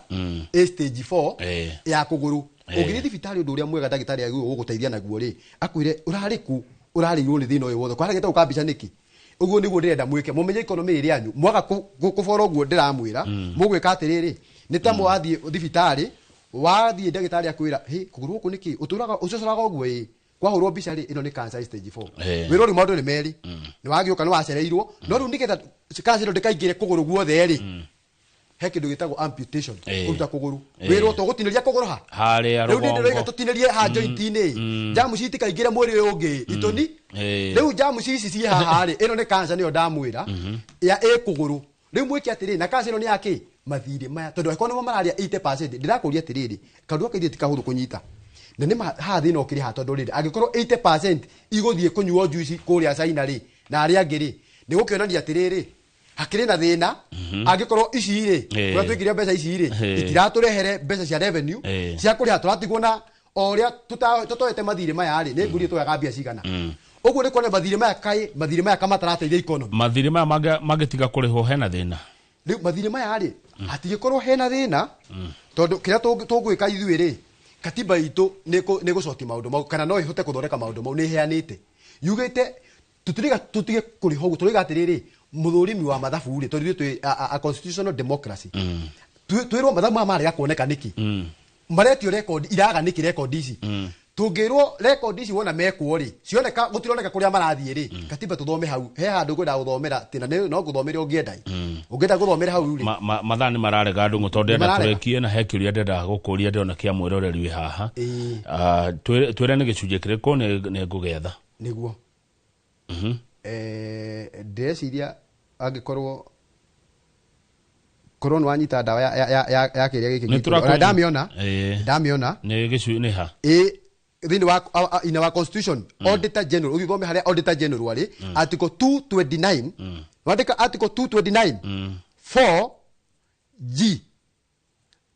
a stage 4 ya kuguru ungithie thibitari undu uria mwega ndagitari agirwo guguteithia naguo ri akwire urari ku urarĩirwo ni thina uyu wothe kwaragĩte ukambica niki uguo niguo ndirenda mwike mumenye economy iri yanyu mwaga kubora uguo ndiramwira mugwika atiriri ni ta mwathie thibitari wathie ndagitari akwira hi kuguru guku niki uturaga ucocoraga uguo ii kwahurwo mbica ri ino ni cancer stage 4 wiro ri maundu ni meri ni wagiuka ni wacereirwo no riu nigetha cancer ino ndikaingire kuguru guothe ri he kindu gitagwo amputation kuruta kuguru wirwo to gutiniria kuguru ha haria rugongo riu ndiro tutinirie ha joint-ini jamu ci itikaingire mwiri uyu ungi itoni riu jamu ici ci haha ri ino ni cancer niyo ndamwira ya ĩ kuguru riu mwike atiri na cancer ino ni yaki mathiri maya tondu angĩkorwo nĩmo mararia 80% ndirakuria atiriri kaundu gaka ithuĩ ti kahũthũ kũnyita na nĩ haha thĩna ũkĩrĩ haha tondũ rĩrĩ angĩkorwo 80% igũthiĩ kũnyuo juice kũrĩa China rĩ na arĩa angĩ rĩ nĩ gũkĩonania atĩrĩrĩ hakĩrĩ na thĩna angĩkorwo ici rĩ kũrĩa tũingĩria mbeca ici rĩ itiratũrehere mbeca cia revenue cia kũrĩha tũratigwo na o ũrĩa tũtoete mathirĩ maya rĩ nĩ ngũrie twoyaga mbia cigana ũguo nĩ kuona mathirĩ maya kaĩ mathirĩ maya kamatarateithia economy mathirĩ maya mangĩtiga kũrĩhwo hena thĩna rĩu mathirĩ maya rĩ hatigĩkorwo hena thĩna tondũ kĩrĩa tũgwĩka ithuĩ rĩ katiba itũ nĩ gũcokia maũndũ mau kana no ĩhote gũthondeka maũndũ mau nĩ ĩheanĩte yugĩte tũtige kũrĩha ũguo tũrĩga atĩrĩrĩ mũthũrimi wa mathabu rĩ tondũ ithuĩ twĩ a constitutional democracy twĩrwo mathabu maya marega kuoneka nĩkĩ maretio record iraga nĩkĩ record ici tũngĩrwo record ici wona mekwo rĩ cioneka gũtironeka kũrĩa marathiĩ rĩ katiba tũthome hau he handũ ngwenda gũthomera tĩna no ngũthomere ũngĩenda ũngĩenda gũthomera hau rĩ mathaa nĩ mararega ndũng'ũ tondũ ndĩrenda tũrĩkie na he kĩũria ndĩrenda gũkũria ndĩrona kĩa mwĩroreri wĩ haha twĩre nĩ gĩcunjĩ kĩrĩkũ nĩ ngũgĩetha nĩguo ndĩreciria angĩkorwo korwo nĩwanyita ndawa ya kĩrĩa gĩkĩ ndamĩona ndamĩona nĩ gĩcunjĩ nĩ ha thĩinĩ wa in our constitution auditor general ũgĩthome harĩa auditor general arĩ article 229 wandĩka article 229 4G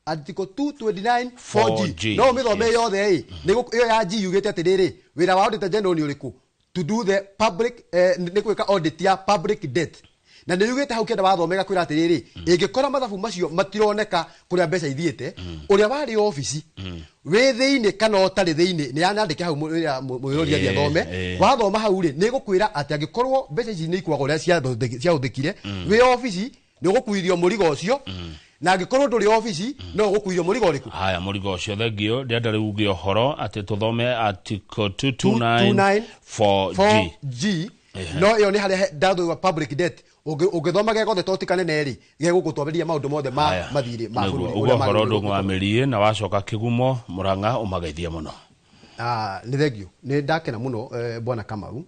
article 229 4G no ũmĩthome yothe ĩ ĩyo ya G yugĩte atĩrĩrĩ wĩra wa auditor general nĩ ũrĩkũ to do the public nĩ gwĩka audit ya public debt na nĩ yugĩte hau kĩenda wathomega kwĩra atĩrĩrĩ ĩngĩkora mathabu macio matironeka kũrĩa mbeca ithiĩte ũrĩa warĩ obici wĩ thĩinĩ kana ũtarĩ thĩinĩ nĩ yanandĩke hau mwĩrori athiĩ athome wathoma hau rĩ nĩ gũkwĩra atĩ angĩkorwo mbeca ici nĩ ikwaga ũrĩa ciahũthĩkire wĩ obici nĩ ũgũkuithio mũrigo ũcio na angĩkorwo ndũrĩ obici no ũgũkuithio mũrigo ũrĩkũ haya mũrigo ũcio thengio ndĩrenda rĩu uge ũhoro atĩ tũthome article 229 4G no ĩyo nĩ harĩa ndathũa public debt ũngĩthoma gegothe to ti kanene rĩ gegũgũtwarĩria maũndũ mothe ma mathirĩ ma bũrũri ũguo ũhoro ndũng'ũ wa mĩriĩ na wacoka kĩgumo Mũrang'a ũmageithie mũno nĩ thengio nĩ ndakena mũno bwana Kamau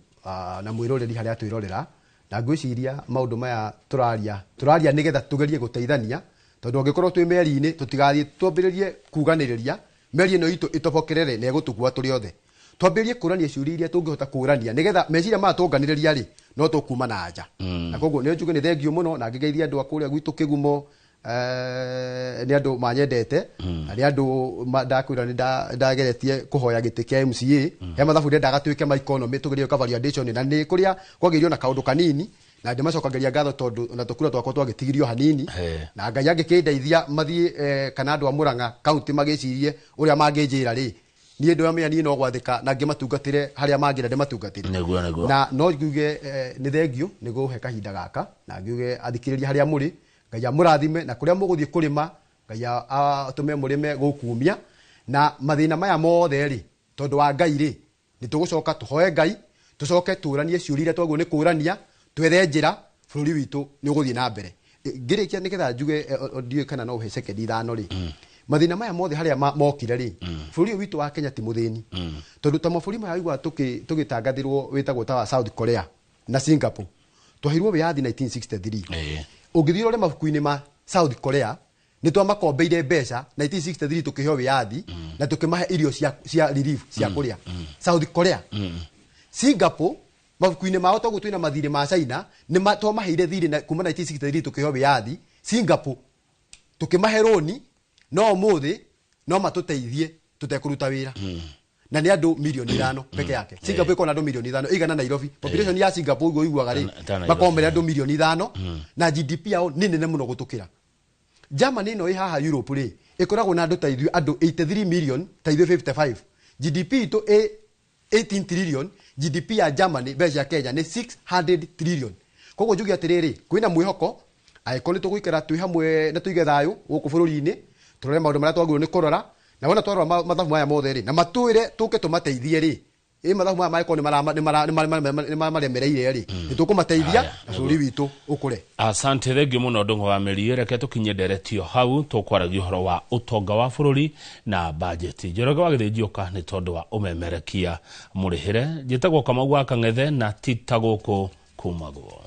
na mwĩroreri harĩa twĩrorera na ngwĩciria maũndũ maya tũraria nĩgetha tũgerie gũteithania tondũ angĩkorwo twĩ meri-inĩ tũtigathiĩ twambĩrĩrie kuganĩrĩria meri ĩno itũ ĩtobokerere na ĩgũtũkua tũrĩ othe twambĩrĩrie kũrania ciũria iria tũngĩhota kũrania nĩgetha meciria maya tũnganĩrĩria rĩ no tũkuma na nja na koguo nĩ njuge nĩ thengio mũno na ngĩgeithia andũ a kũrĩa gwitũ Kĩgumo nĩ andũ manyendete na nĩ andũ ndakwĩra nĩ ndageretie kũhoya gĩtĩ kĩa MCA he mathabu ndendaga tuĩke ma economy tũgerie gwĩka validation na nĩ kũrĩa kwagĩirio na kaũndũ kanini na ndĩmacokagĩria ngatho tondũ na tũkura twakwa twagĩtigirio hanini na Ngai angĩkĩndeithia mathiĩ kana andũ a Mũrang'a kaunti magĩcirie ũrĩa mangĩnjĩra rĩ niĩ ndĩramenya niĩ no gwathĩka na ngĩmatungatĩre harĩa mangĩra ndĩmatungatĩre na no ngiuge nĩ thengio nĩ gũhe kahinda gaka na ngiuge athikĩrĩria harĩa mũrĩ Ngai amũrathime na kũrĩa mũgũthiĩ kũrĩma Ngai atũme mũrĩme gũkumia na mathĩna maya mothe rĩ, tondũ wa Ngai rĩ, nĩ tũgũcoka tũhoe Ngai, tũcoke tũranie ciũria iria twagĩrĩirwo nĩ kũrania, twethe njĩra bũrũri witũ nĩ ũgũthiĩ na mbere. Ngĩrĩkia nĩgetha njuge, ndiũĩ kana no ũhe sekendi 5 rĩ, mathĩna maya mothe harĩa mokire rĩ, bũrũri ũyũ witũ wa Kenya ti mũthĩni, tondũ ta mabũrũri maya waigua tũgĩtangathĩrwo wĩtagwo ta wa South Korea na Singapore, twaheirwo wĩyathi 1963. Ũngĩthiĩ ũrore mabuku-inĩ ma South Korea, nĩ twamakombeire mbeca 1963 tukĩheo wĩyathi, na tukĩmahe irio cia relief cia kũrĩa. South Korea, Singapore, mabuku-inĩ mao toguo twĩna mathirĩ ma China, nĩ twamaheire thirĩ na kuma 1963 tukĩheo wĩyathi. Singapore tukĩmahe rũni, no ũmũthĩ no matũteithie tũtekũruta wĩra, na nĩ andũ mirioni 5 peke yake. Singapore ĩkoragwo na andũ mirioni 5, ĩigana Nairobi. Population ya Singapore ũguo ũiguaga rĩ, Ta Nairobi. makoragwo marĩ andũ mirioni 5, na GDP yao nĩ nene mũno gũtũkĩra. Germany ĩno ĩ haha Europe rĩ, ĩkoragwo na andũ ta ithuĩ, andũ 83 million, ta ithuĩ 55. GDP itũ ĩ 18 trillion, GDP ya Germany, mbeca cia Kenya, nĩ 600 trillion. Koguo njuge atĩrĩrĩ, kwĩna mwĩhoko angĩkorwo nĩ tũgũikara twĩ hamwe na tũige thayũ gũkũ bũrũri-inĩ, tũrore maũndũ marĩa twagĩrĩirwo nĩ kũrora, na wona twarora mathabu maya mothe rĩ, na matwĩre tũke tũmateithie rĩ, ĩ mathabu maya mangĩkorwo nĩ maremaremereire rĩ, nĩ tũkũmateithia na bũrũri witũ ũkũre. Asante, thengiũ mũno Ndung'u wa Mĩri. Reke tũkinye nderetio hau tũkwaragia ũhoro wa ũtonga wa bũrũri na bajeti. Njoroge wa Gĩthĩnji ũka nĩ tondũ wa ũmemerekia mũrĩhĩre. Njĩtagwo Kamau wa Kang'ethe na ti ta gũkũ kumagwo.